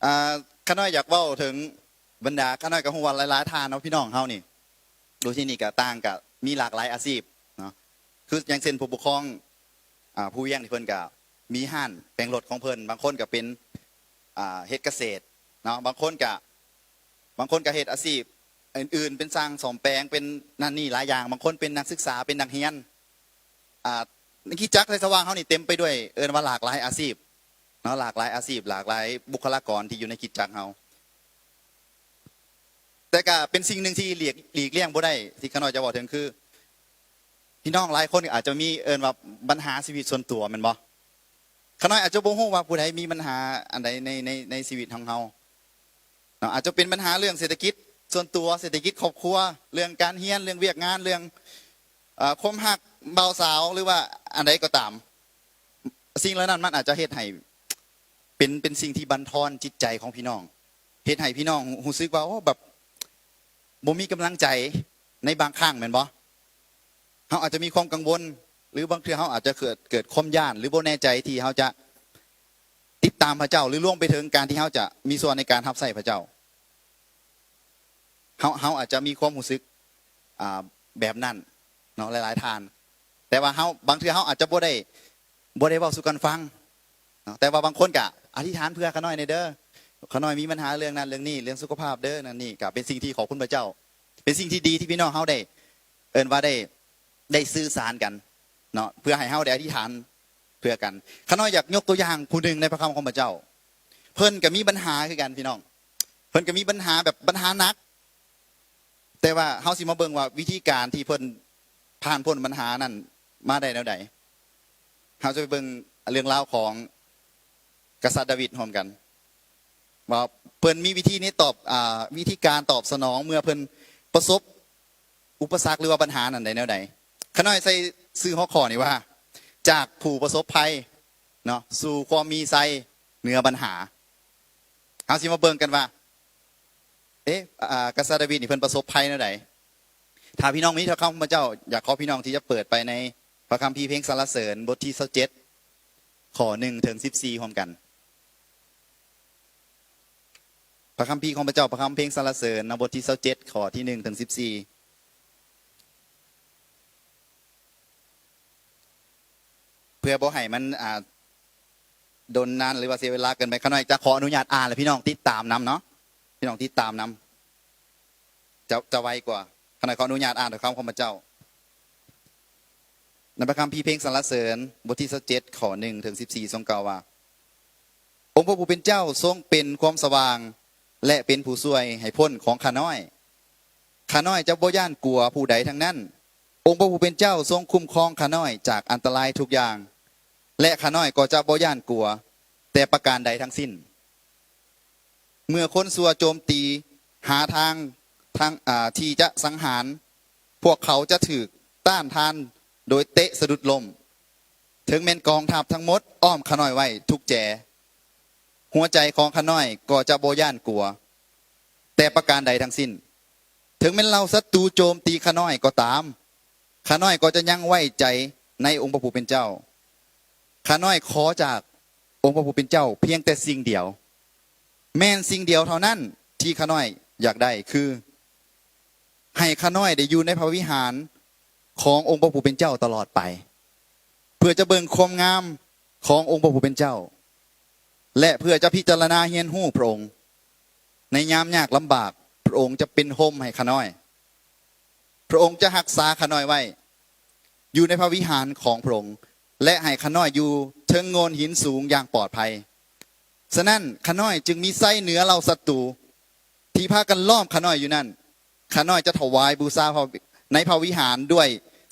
ອ່າ ຂ້ານ້ອຍຢາກເວົ້າເຖິງບັນດາ ຂ້ານ້ອຍກໍຮູ້ວ່າຫຼາຍໆທ່ານເນາະ ພີ່ນ້ອງເຮົານີ້ ຢູ່ທີ່ນີ້ກໍຕ່າງ ກໍມີຫຼາກຫຼາຍອາຊີບເນາະ ຄືຢ່າງເຊັ່ນຜູ້ປົກຄອງ ອ່າ ພູວຽງ ທີ່ເພິ່ນກໍມີຮ້ານແປງລົດຂອງເພິ່ນ ບາງຄົນກໍເປັນ ອ່າ ເຮັດກະເສດເນາະ ບາງຄົນກໍ ບາງຄົນກໍເຮັດອາຊີບອື່ນໆ ເປັນຊ່າງສ້ອມແປງ ເປັນນັ້ນນີ້ຫຼາຍຢ່າງ ບາງຄົນເປັນນັກສຶກສາ ເປັນນັກຮຽນ ອ່າ ໃນຄຣິສຕະຈັກໄຊສະຫວ່າງເຮົານີ້ເຕັມໄປດ້ວຍ ເອີ້ນວ່າຫຼາກຫຼາຍອາຊີບເນາະ ຫຼາກຫຼາຍອາຊີບ ຫຼາກຫຼາຍບຸກຄະລາກອນທີ່ຢູ່ໃນຄຣິສຕະຈັກເຮົາ ແຕ່ກໍເປັນສິ່ງໜຶ່ງທີ່ຫຼີກ ຫຼີກລ່ຽງບໍ່ໄດ້ ທີ່ຂ້ານ້ອຍຈະເວົ້າເຖິງ ຄື ພີ່ນ້ອງຫຼາຍຄົນອາດຈະມີ ເອີ້ນວ່າບັນຫາຊີວິດສ່ວນຕົວແມ່ນບໍ່? ຂ້ານ້ອຍອາດຈະບໍ່ຮູ້ວ່າຜູ້ໃດມີບັນຫາອັນໃດໃນ ໃນ ໃນຊີວິດຂອງເຮົາເນາະ ອາດຈະເປັນບັນຫາເລື່ອງເສດຖະກິດສ່ວນຕົວ ເສດຖະກິດຄອບຄົວ ເລື່ອງການຮຽນ ເລື່ອງວຽກງານ ເລື່ອງ ເອີ ຄວາມຮັກບ່າວສາວ ຫຼືວ່າອັນໃດກໍຕາມ ສິ່ງເຫຼົ່ານັ້ນມັນອາດຈະເຮັດໃຫ້ເປັນ ເປັນສິ່ງທີ່ບັນທອນຈິດໃຈຂອງພີ່ນ້ອງ ເຮັດໃຫ້ພີ່ນ້ອງຮູ້ ຮູ້ສຶກວ່າ ໂອ້ ແບບບໍ່ມີກຳລັງໃຈໃນບາງຄັ້ງແມ່ນບໍ່? ເຮົາອາດຈະມີຄວາມກັງວົນ ຫຼືບາງເທື່ອເຮົາອາດຈະເກີດ ເກີດຄວາມຢ້ານ ຫຼືບໍ່ແນ່ໃຈທີ່ເຮົາຈະຕິດຕາມພະເຈົ້າ ຫຼືລວມໄປເຖິງການທີ່ເຮົາຈະມີສ່ວນໃນການຮັບໃຊ້ພະເຈົ້າ ເຮົາ ເຮົາອາດຈະມີຄວາມຮູ້ສຶກ ອ່າ ແບບນັ້ນເນາະ ຫຼາຍໆທ່ານ ແຕ່ວ່າເຮົາ ບາງເທື່ອເຮົາອາດຈະບໍ່ໄດ້ ບໍ່ໄດ້ເວົ້າສູ່ກັນຟັງເນາະ ແຕ່ວ່າບາງຄົນກະອະທິຖານເພື່ອຂ້ານ້ອຍແດ່ເດີ ຂ້ານ້ອຍມີບັນຫາເລື່ອງນັ້ນເລື່ອງນີ້ ເລື່ອງສຸຂະພາບເດີ ນັ້ນນີ້ ກະເປັນສິ່ງທີ່ຂອບຄຸນພະເຈົ້າ ເປັນສິ່ງທີ່ດີທີ່ພີ່ນ້ອງເຮົາໄດ້ ເອີ້ນວ່າໄດ້ ໄດ້ສື່ສານກັນເນາະ ເພື່ອໃຫ້ເຮົາໄດ້ອະທິຖານເພື່ອກັນ ຂ້ານ້ອຍຢາກຍົກຕົວຢ່າງຜູ້ໜຶ່ງໃນພະຄຳຂອງພະເຈົ້າ ເພິ່ນກະມີບັນຫາຄືກັນພີ່ນ້ອງ ເພິ່ນກະມີບັນຫາແບບບັນຫາໜັກ ແຕ່ວ່າເຮົາຊິມາເບິ່ງວ່າວິທີການທີ່ເພິ່ນຜ່ານພົ້ນບັນຫານັ້ນມາໄດ້ແນວໃດ ເຮົາຈະໄປເບິ່ງເລື່ອງລາວຂອງກະສັດດາວິດຮ່ວມກັນ ວ່າເພິ່ນມີວິທີນີ້ຕອບ ອ່າ ວິທີການຕອບສະໜອງເມື່ອເພິ່ນປະສົບອຸປະສັກ ຫຼືວ່າບັນຫານັ້ນໄດ້ແນວໃດ. ຂ້ານ້ອຍໃສ່ຊື່ຫົວຂໍ້ນີ້ວ່າ ຈາກຜູ້ປະສົບໄພເນາະ ສູ່ຄວາມມີໄຊເໜືອບັນຫາ. ເຮົາຊິມາເບິ່ງກັນວ່າ ເອ ອາ ກະສັດດາວິດນີ້ເພິ່ນປະສົບໄພແນວໃດ? ຖ້າພີ່ນ້ອງມີພະຄຳຂອງພະເຈົ້າ ຢາກຂໍພີ່ນ້ອງທີ່ຈະເປີດໄປໃນພະຄຳພີເພງສັນລະເສີນ ບົດທີຊາວເຈັດ ຂໍ້ໜຶ່ງເຖິງສິບສີ່ ຮ່ວມກັນ. ພະຄຳພີຂອງພະເຈົ້າ ພະຄຳເພງສັນລະເສີນເນາະ ບົດທີຊາວເຈັດ ຂໍ້ທີໜຶ່ງເຖິງສິບສີ່. ເພື່ອບໍ່ໃຫ້ມັນ ອ່າ ດົນນານ ຫຼືວ່າເສຍເວລາເກີນໄປ, ຂ້ານ້ອຍຈະຂໍອະນຸຍາດອ່ານ ແລະ ພີ່ນ້ອງຕິດຕາມນຳເນາະ, ພີ່ນ້ອງຕິດຕາມນຳ ຈະ ຈະໄວກວ່າ. ຂ້ານ້ອຍຂໍອະນຸຍາດອ່ານຖ້ອຍຄຳຂອງພະເຈົ້າ ໃນພະຄຳພີເພງສັນລະເສີນ ບົດທີຊາວເຈັດ ຂໍ້ໜຶ່ງເຖິງສິບສີ່ ຊົງກ່າວວ່າ, ອົງພະຜູ້ເປັນເຈົ້າຊົງເປັນຄວາມສະຫວ່າງ ແລະ ເປັນຜູ້ຊ່ວຍໃຫ້ພົ້ນຂອງຂ້ານ້ອຍ. ຂ້ານ້ອຍຈະບໍ່ຢ້ານກົວຜູ້ໃດທັງນັ້ນ. ອົງພະຜູ້ເປັນເຈົ້າຊົງຄຸ້ມຄອງຂ້ານ້ອຍຈາກອັນຕະລາຍທຸກຢ່າງ ແລະ ຂ້ານ້ອຍກໍຈະບໍ່ຢ້ານກົວແຕ່ປະການໃດທັງສິ້ນ. ເມື່ອຄົນຊົ່ວໂຈມຕີຫາທາງ ທາງ ອາ ທີ່ຈະສັງຫານ, ພວກເຂົາຈະຖືກຕ້ານທານໂດຍເຕະສະດຸດລົ້ມ. ເຖິງແມ່ນກອງທັບທັງໝົດອ້ອມຂ້ານ້ອຍໄວ້ທຸກແຈ, ຫົວໃຈຂອງຂ້ານ້ອຍກໍຈະບໍ່ຢ້ານກົວແຕ່ປະການໃດທັງສິ້ນ. ເຖິງແມ່ນເຫຼົ່າສັດຕູໂຈມຕີຂ້ານ້ອຍກໍຕາມ, ຂ້ານ້ອຍກໍຈະຍັງໄວ້ໃຈໃນອົງພະຜູ້ເປັນເຈົ້າ. ຂ້ານ້ອຍຂໍຈາກອົງພະຜູ້ເປັນເຈົ້າພຽງແຕ່ສິ່ງດຽວ, ແມ່ນສິ່ງດຽວເທົ່ານັ້ນທີ່ຂ້ານ້ອຍຢາກໄດ້, ຄື ໃຫ້ຂ້ານ້ອຍໄດ້ຢູ່ໃນພະວິຫານຂອງອົງພະຜູ້ເປັນເຈົ້າຕະຫຼອດໄປ, ເພື່ອຈະເບິ່ງຄວາມງາມຂອງອົງພະຜູ້ເປັນເຈົ້າ ແລະ ເພື່ອຈະພິຈາລະນາຮຽນຮູ້ພະອົງ. ໃນຍາມຍາກລຳບາກ, ພະອົງຈະເປັນຮົ່ມໃຫ້ຂ້ານ້ອຍ. ພະອົງຈະຮັກສາຂ້ານ້ອຍໄວ້ຢູ່ໃນພະວິຫານຂອງພະອົງ ແລະ ໃຫ້ຂ້ານ້ອຍຢູ່ເທິງໂງ່ນຫີນສູງຢ່າງປອດໄພ. ສະນັ້ນ, ຂ້ານ້ອຍຈຶ່ງມີໄຊເໜືອເຫຼົ່າສັດຕູທີ່ພາກັນລ້ອມຂ້ານ້ອຍຢູ່ນັ້ນ. ຂ້ານ້ອຍຈະຖວາຍບູຊາພະ ໃນພະວິຫານດ້ວຍ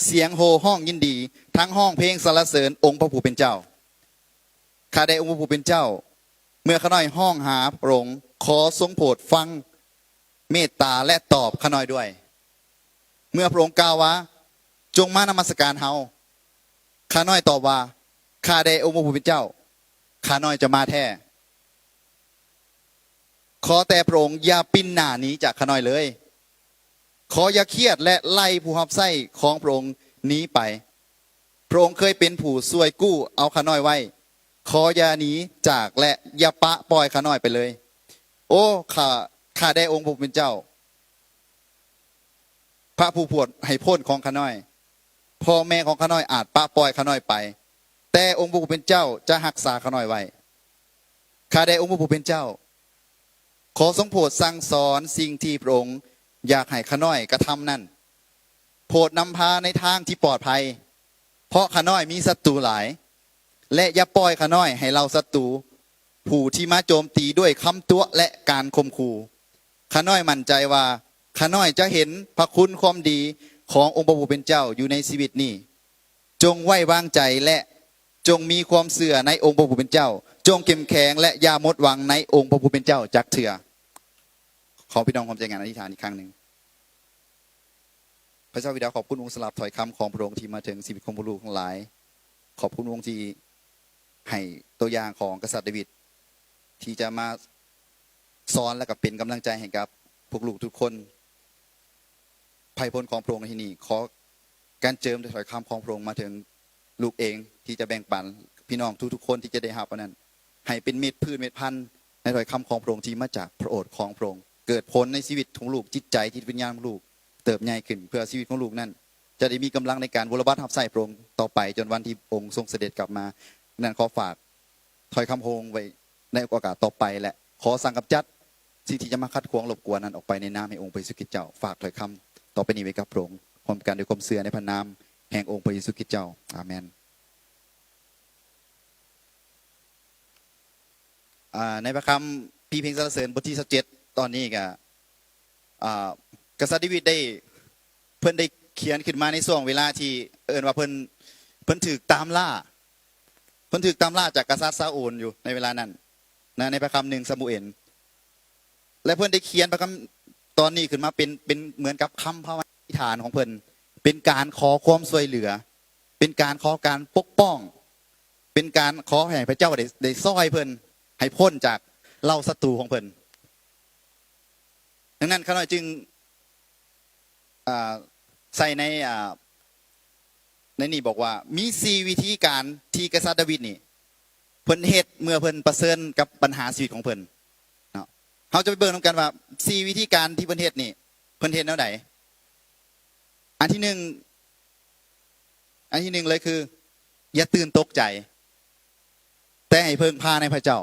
ສຽງໂຫ່ຮ້ອງຍິນດີ, ທັງຮ້ອງເພງສັນລະເສີນອົງພະຜູ້ເປັນເຈົ້າ. ຂ້າແດ່ອົງພະຜູ້ເປັນເຈົ້າ, ເມື່ອຂ້ານ້ອຍຮ້ອງຫາພະອົງ, ຂໍຊົງໂຜດຟັງເມດຕາ ແລະ ຕອບຂ້ານ້ອຍດ້ວຍ. ເມື່ອພະອົງກ່າວວ່າ, ຈົ່ງມານະມັດສະການເຮົາ, ຂ້ານ້ອຍຕອບວ່າ, ຂ້າແດ່ອົງພະຜູ້ເປັນເຈົ້າ, ຂ້ານ້ອຍຈະມາແທ້. ຂໍແຕ່ພະອົງຢ່າປິ່ນໜ້າໜີຈາກຂ້ານ້ອຍເລີຍ. ຂໍຢ່າຄຽດ ແລະ ໄລ່ຜູ້ຮັບໃຊ້ຂອງພະອົງໜີໄປ. ພະອົງເຄີຍເປັນຜູ້ຊ່ວຍກູ້ເອົາຂ້ານ້ອຍໄວ້. ຂໍຢ່າໜີຈາກ ແລະ ຢ່າປະປ່ອຍຂ້ານ້ອຍໄປເລີຍ. ໂອ້ ຂ້າ ຂ້າແດ່ອົງພະຜູ້ເປັນເຈົ້າ, ພະຜູ້ໂປດໃຫ້ພົ້ນຂອງຂ້ານ້ອຍ, ພໍ່ແມ່ຂອງຂ້ານ້ອຍອາດປະປ່ອຍຂ້ານ້ອຍໄປ, ແຕ່ອົງພະຜູ້ເປັນເຈົ້າຈະຮັກສາຂ້ານ້ອຍໄວ້. ຂ້າແດ່ອົງພະຜູ້ເປັນເຈົ້າ, ຂໍຊົງໂປດສັ່ງສອນສິ່ງທີ່ພະອົງຢາກໃຫ້ຂ້ານ້ອຍກະທຳນັ້ນ. ໂປດນຳພາໃນທາງທີ່ປອດໄພ, ເພາະຂ້ານ້ອຍມີສັດຕູຫຼາຍ, ແລະ ຢ່າປ່ອຍຂ້ານ້ອຍໃຫ້ເຫຼົ່າສັດຕູ ຜູ້ທີ່ມາໂຈມຕີດ້ວຍຄຳຕົວະ ແລະ ການຂົ່ມຂູ່. ຂ້ານ້ອຍໝັ້ນໃຈວ່າ ຂ້ານ້ອຍຈະເຫັນພະຄຸນຄວາມດີຂອງອົງພະຜູ້ເປັນເຈົ້າຢູ່ໃນຊີວິດນີ້. ຈົ່ງໄວ້ວາງໃຈ ແລະ ຈົ່ງມີຄວາມເຊື່ອໃນອົງພະຜູ້ເປັນເຈົ້າ. ຈົ່ງເຂັ້ມແຂງ ແລະ ຢ່າໝົດຫວັງໃນອົງພະຜູ້ເປັນເຈົ້າຈັກເທື່ອ. ຂໍພີ່ນ້ອງຮ່ວມໃຈກັນອະທິຖານອີກຄັ້ງໜຶ່ງ. ພະເຈົ້າບິດາ ຂອບຄຸນອົງສຳລັບຖ້ອຍຄຳຂອງພະອົງທີ່ມາເຖິງຊີວິດຂອງພວກລູກທັງຫຼາຍ. ຂອບຄຸນອົງທີ່ໃຫ້ຕົວຢ່າງຂອງກະສັດດາວິດ ທີ່ຈະມາສອນ ແລະ ກໍເປັນກຳລັງໃຈໃຫ້ກັບພວກລູກທຸກຄົນ. ພະຍາພົນຂອງພະອົງໃນທີ່ນີ້ ຂໍການເຈີມດ້ວຍຖ້ອຍຄຳຂອງພະອົງມາເຖິງລູກເອງ ທີ່ຈະແບ່ງປັນພີ່ນ້ອງທຸກໆຄົນທີ່ຈະໄດ້ຮັບອັນນັ້ນ ໃຫ້ເປັນເມັດພືດເມັດພັນໃນຖ້ອຍຄຳຂອງພະອົງທີ່ມາຈາກພະໂອດຂອງພະອົງ ເກີດຜົນໃນຊີວິດຂອງລູກ, ຈິດໃຈ, ຈິດວິນຍານຂອງລູກເຕີບໃຫຍ່ຂຶ້ນ ເພື່ອຊີວິດຂອງລູກນັ້ນຈະໄດ້ມີກຳລັງໃນການບົວລະບັດຮັບໃຊ້ພະອົງຕໍ່ໄປ ຈົນວັນທີ່ພະອົງຊົງສະເດັດກັບມາ. ນັ້ນຂໍຝາກ ຖ້ອຍຄຳຂອງພະອົງໄວ້ໃນໂອກາດຕໍ່ໄປ ແລະ ຂໍສັ່ງກຳຈັດສິ່ງທີ່ຈະມາຂັດຂວາງລົບກວນນັ້ນອອກໄປໃນນາມແຫ່ງອົງພະເຢຊູຄຣິດເຈົ້າ. ຝາກຖ້ອຍຄຳຕໍ່ໄປນີ້ໄວ້ກັບພະອົງ ພ້ອມກັນດ້ວຍຄວາມເຊື່ອໃນພະນາມແຫ່ງອົງພະເຢຊູຄຣິດເຈົ້າ. ອາເມນ. ອ່າ ໃນພະຄຳພີເພງສັນລະເສີນບົດທີຊາວເຈັດ ຕອນນີ້ກະ ອ່າ ກະສັດດາວິດໄດ້ ເພິ່ນໄດ້ຂຽນຂຶ້ນມາໃນຊ່ວງເວລາທີ່ເອີ້ນວ່າເພິ່ນ ເພິ່ນຖືກຕາມລ່າ ເພິ່ນຖືກຕາມລ່າຈາກກະສັດຊາໂອນຢູ່ໃນເວລານັ້ນນະ ໃນພະຄຳໜຶ່ງຊາມູເອນ ແລະ ເພິ່ນໄດ້ຂຽນພະຄຳຕອນນີ້ຂຶ້ນມາເປັນ ເປັນເໝືອນກັບຄຳພາວະນາອະທິຖານຂອງເພິ່ນ ເປັນການຂໍຄວາມຊ່ວຍເຫຼືອ ເປັນການຂໍການປົກປ້ອງ ເປັນການຂໍໃຫ້ພະເຈົ້າໄດ້ ໄດ້ຊ່ອຍເພິ່ນໃຫ້ພົ້ນຈາກເຫຼົ່າສັດຕູຂອງເພິ່ນ. ດັ່ງນັ້ນ ຂ້ານ້ອຍຈຶ່ງ ອ່າ ໃສ່ໃນ ອ່າ ໃນນີ້ບອກວ່າ ມີສີ່ວິທີການທີ່ກະສັດດາວິດນີ້ ເພິ່ນເຮັດເມື່ອເພິ່ນປະເຊີນກັບບັນຫາຊີວິດຂອງເພິ່ນເນາະ. ເຮົາຈະໄປເບິ່ງນຳກັນວ່າ ສີ່ວິທີການທີ່ເພິ່ນເຮັດນີ້ ເພິ່ນເຮັດແນວໃດ? ອັນທີໜຶ່ງ ອັນທີໜຶ່ງເລີຍຄື ຢ່າຕື່ນຕົກໃຈ ແຕ່ໃຫ້ເພິ່ງພາໃນພະເຈົ້າ.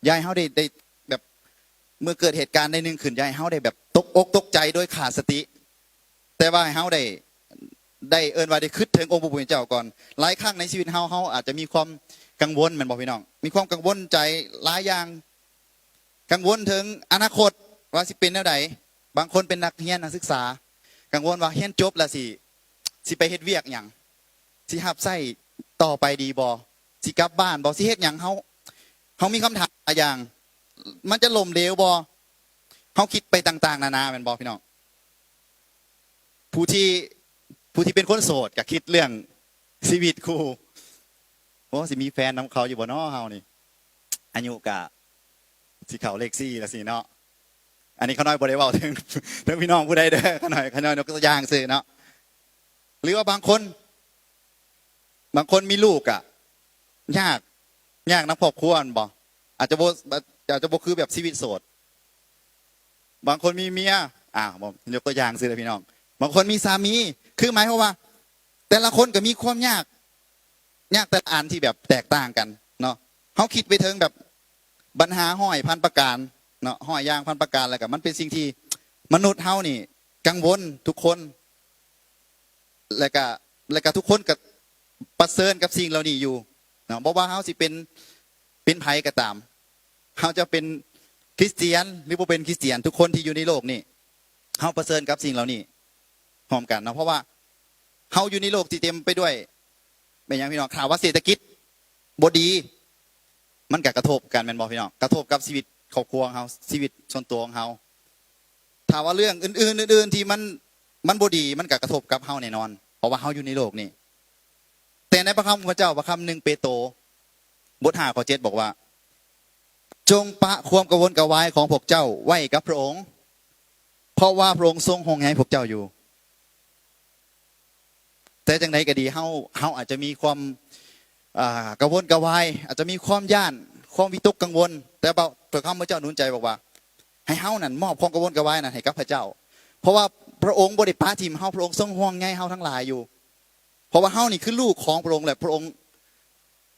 ຢ່າໃຫ້ເຮົາໄດ້ ໄດ້ແບບ ເມື່ອເກີດເຫດການໃດໜຶ່ງຂຶ້ນ ຢ່າໃຫ້ເຮົາໄດ້ແບບຕົກອົກຕົກໃຈໂດຍຂາດສະຕິ, ແຕ່ວ່າໃຫ້ເຮົາໄດ້ ໄດ້ເອີ້ນວ່າໄດ້ຄິດເຖິງອົງພະຜູ້ເປັນເຈົ້າກ່ອນ. ຫຼາຍຄັ້ງໃນຊີວິດເຮົາ ເຮົາອາດຈະມີຄວາມກັງວົນ ແມ່ນບໍ່ພີ່ນ້ອງ? ມີຄວາມກັງວົນໃຈຫຼາຍຢ່າງ. ກັງວົນເຖິງອະນາຄົດວ່າຊິເປັນແນວໃດ. ບາງຄົນເປັນນັກຮຽນນັກສຶກສາ ກັງວົນວ່າຮຽນຈົບແລ້ວຊິ ຊິໄປເຮັດວຽກຫຍັງ? ຊິຮັບໃຊ້ຕໍ່ໄປດີບໍ່? ຊິກັບບ້ານບໍ່? ຊິເຮັດຫຍັງ? ເຮົາ ເຮົາມີຄຳຖາມຫຼາຍຢ່າງ. ມັນຈະລົ້ມເຫຼວບໍ່? ເຮົາຄິດໄປຕ່າງໆນານາແມ່ນບໍ່ພີ່ນ້ອງ? ຜູ້ທີ່ ຜູ້ທີ່ເປັນຄົນໂສດກໍຄິດເລື່ອງຊີວິດຄູ່. ໂອ້ ຊິມີແຟນນຳເຂົາຢູ່ບໍ່ນໍເຮົານີ້? ອາຍຸກະຊິເຂົ້າເລກສີ່ແລ້ວຊິເນາະ. ອັນນີ້ຂ້ານ້ອຍບໍ່ໄດ້ເວົ້າເຖິງ ເຖິງພີ່ນ້ອງຜູ້ໃດເດີ, ຂ້ານ້ອຍ ຂ້ານ້ອຍຍົກຕົວຢ່າງຊື່ເນາະ. ຫຼືວ່າບາງຄົນ ບາງຄົນມີລູກກະຍາກ ຍາກນຳຄອບຄົວແມ່ນບໍ່? ອາດຈະບໍ່ ອາດຈະບໍ່ຄືແບບຊີວິດໂສດ. ບາງຄົນມີເມຍ ອ່າ ບໍ່ ຍົກຕົວຢ່າງຊື່ເດີພີ່ນ້ອງ. ບາງຄົນມີສາມີ ຄືໝາຍຄວາມວ່າ ແຕ່ລະຄົນກໍມີຄວາມຍາກ ຍາກແຕ່ລະອັນທີ່ແບບແຕກຕ່າງກັນເນາະ. ເຮົາຄິດໄປເຖິງແບບບັນຫາຮ້ອຍພັນປະການເນາະ, ຮ້ອຍຢ່າງພັນປະການ, ແລ້ວກໍມັນເປັນສິ່ງທີ່ມະນຸດເຮົານີ້ກັງວົນທຸກຄົນ ແລ້ວກະ ແລ້ວກະທຸກຄົນກະປະເຊີນກັບສິ່ງເຫຼົ່ານີ້ຢູ່ເນາະ. ບໍ່ວ່າເຮົາຊິເປັນ ເປັນໃຜກໍຕາມ, ເຮົາຈະເປັນຄຣິສຕຽນ ຫຼື ບໍ່ເປັນຄຣິສຕຽນ, ທຸກຄົນທີ່ຢູ່ໃນໂລກນີ້ ເຮົາປະເຊີນກັບສິ່ງເຫຼົ່ານີ້ພ້ອມກັນເນາະ. ເພາະວ່າເຮົາຢູ່ໃນໂລກທີ່ເຕັມໄປດ້ວຍ ແມ່ນຫຍັງພີ່ນ້ອງ? ຖ້າວ່າເສດຖະກິດບໍ່ດີ ມັນກະກະທົບກັນແມ່ນບໍ່ພີ່ນ້ອງ? ກະທົບກັບຊີວິດຄອບຄົວຂອງເຮົາ, ຊີວິດສ່ວນຕົວຂອງເຮົາ. ຖ້າວ່າເລື່ອງອື່ນໆ ອື່ນໆ ທີ່ມັນ ມັນບໍ່ດີ ມັນກໍກະທົບກັບເຮົາແນ່ນອນ ເພາະວ່າເຮົາຢູ່ໃນໂລກນີ້. ແຕ່ໃນພະຄຳຂອງພະເຈົ້າ ພະຄຳໜຶ່ງເປໂຕ ບົດຫ້າ ຂໍ້ເຈັດ ບອກວ່າ ຈົ່ງປະຄວາມກະວົນກະວາຍຂອງພວກເຈົ້າໄວ້ກັບພະອົງ, ເພາະວ່າພະອົງຊົງຫ່ວງໃຍພວກເຈົ້າຢູ່. ແຕ່ຈັ່ງໃດກໍດີ ເຮົາ ເຮົາອາດຈະມີຄວາມ ອ່າ ກະວົນກະວາຍ, ອາດຈະມີຄວາມຢ້ານ ຄວາມວິຕົກກັງວົນ, ແຕ່ວ່າພຣະຄຳພຣະເຈົ້າໜູນໃຈບອກວ່າ ໃຫ້ເຮົານັ້ນມອບຄວາມກັງວົນກະວາຍນັ້ນໃຫ້ກັບພຣະເຈົ້າ, ເພາະວ່າພຣະອົງບໍ່ໄດ້ປະຖິ້ມເຮົາ, ພຣະອົງຊົງຫ່ວງໃຍເຮົາທັງຫຼາຍຢູ່. ເພາະວ່າເຮົານີ້ຄືລູກຂອງພຣະອົງ ແລະ ພຣະອົງ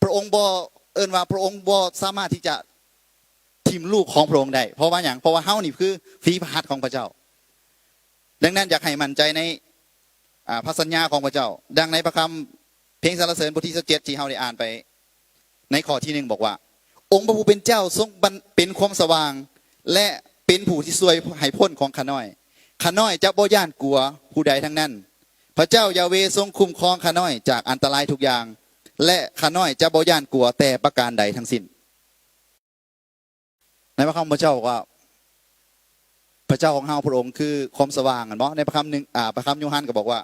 ພຣະອົງບໍ່ ເອີ້ນວ່າພຣະອົງບໍ່ສາມາດທີ່ຈະຖິ້ມລູກຂອງພຣະອົງໄດ້. ເພາະວ່າຫຍັງ? ເພາະວ່າເຮົານີ້ຄືຝີພະຫັດຂອງພຣະເຈົ້າ. ດັ່ງນັ້ນຢາກໃຫ້ໝັ້ນໃຈໃນ ອາ ພຣະສັນຍາຂອງພຣະເຈົ້າ. ດັ່ງໃນພຣະຄຳເພງສັນລະເສີນບົດທີຊາວເຈັດ ທີ່ເຮົາໄດ້ອ່ານໄປໃນຂໍ້ທີໜຶ່ງ ບອກວ່າ ອົງພຣະຜູ້ເປັນເຈົ້າຊົງບັນ ເປັນຄວາມສະຫວ່າງ ແລະ ເປັນຜູ້ທີ່ຊ່ວຍໃຫ້ພົ້ນຂອງຂ້ານ້ອຍ. ຂ້ານ້ອຍຈະບໍ່ຢ້ານກົວຜູ້ໃດທັງນັ້ນ. ພຣະເຈົ້າຢາເວຊົງຄຸ້ມຄອງຂ້ານ້ອຍຈາກອັນຕະລາຍທຸກຢ່າງ ແລະ ຂ້ານ້ອຍຈະບໍ່ຢ້ານກົວແຕ່ປະການໃດທັງສິ້ນ. ໃນພຣະຄຳພຣະເຈົ້າບອກວ່າ ພຣະເຈົ້າຂອງເຮົາພຣະອົງຄືຄວາມສະຫວ່າງ ແມ່ນບໍ່? ໃນພຣະຄຳໜຶ່ງ ອາ ພຣະຄຳໂຍຮັນກໍບອກວ່າ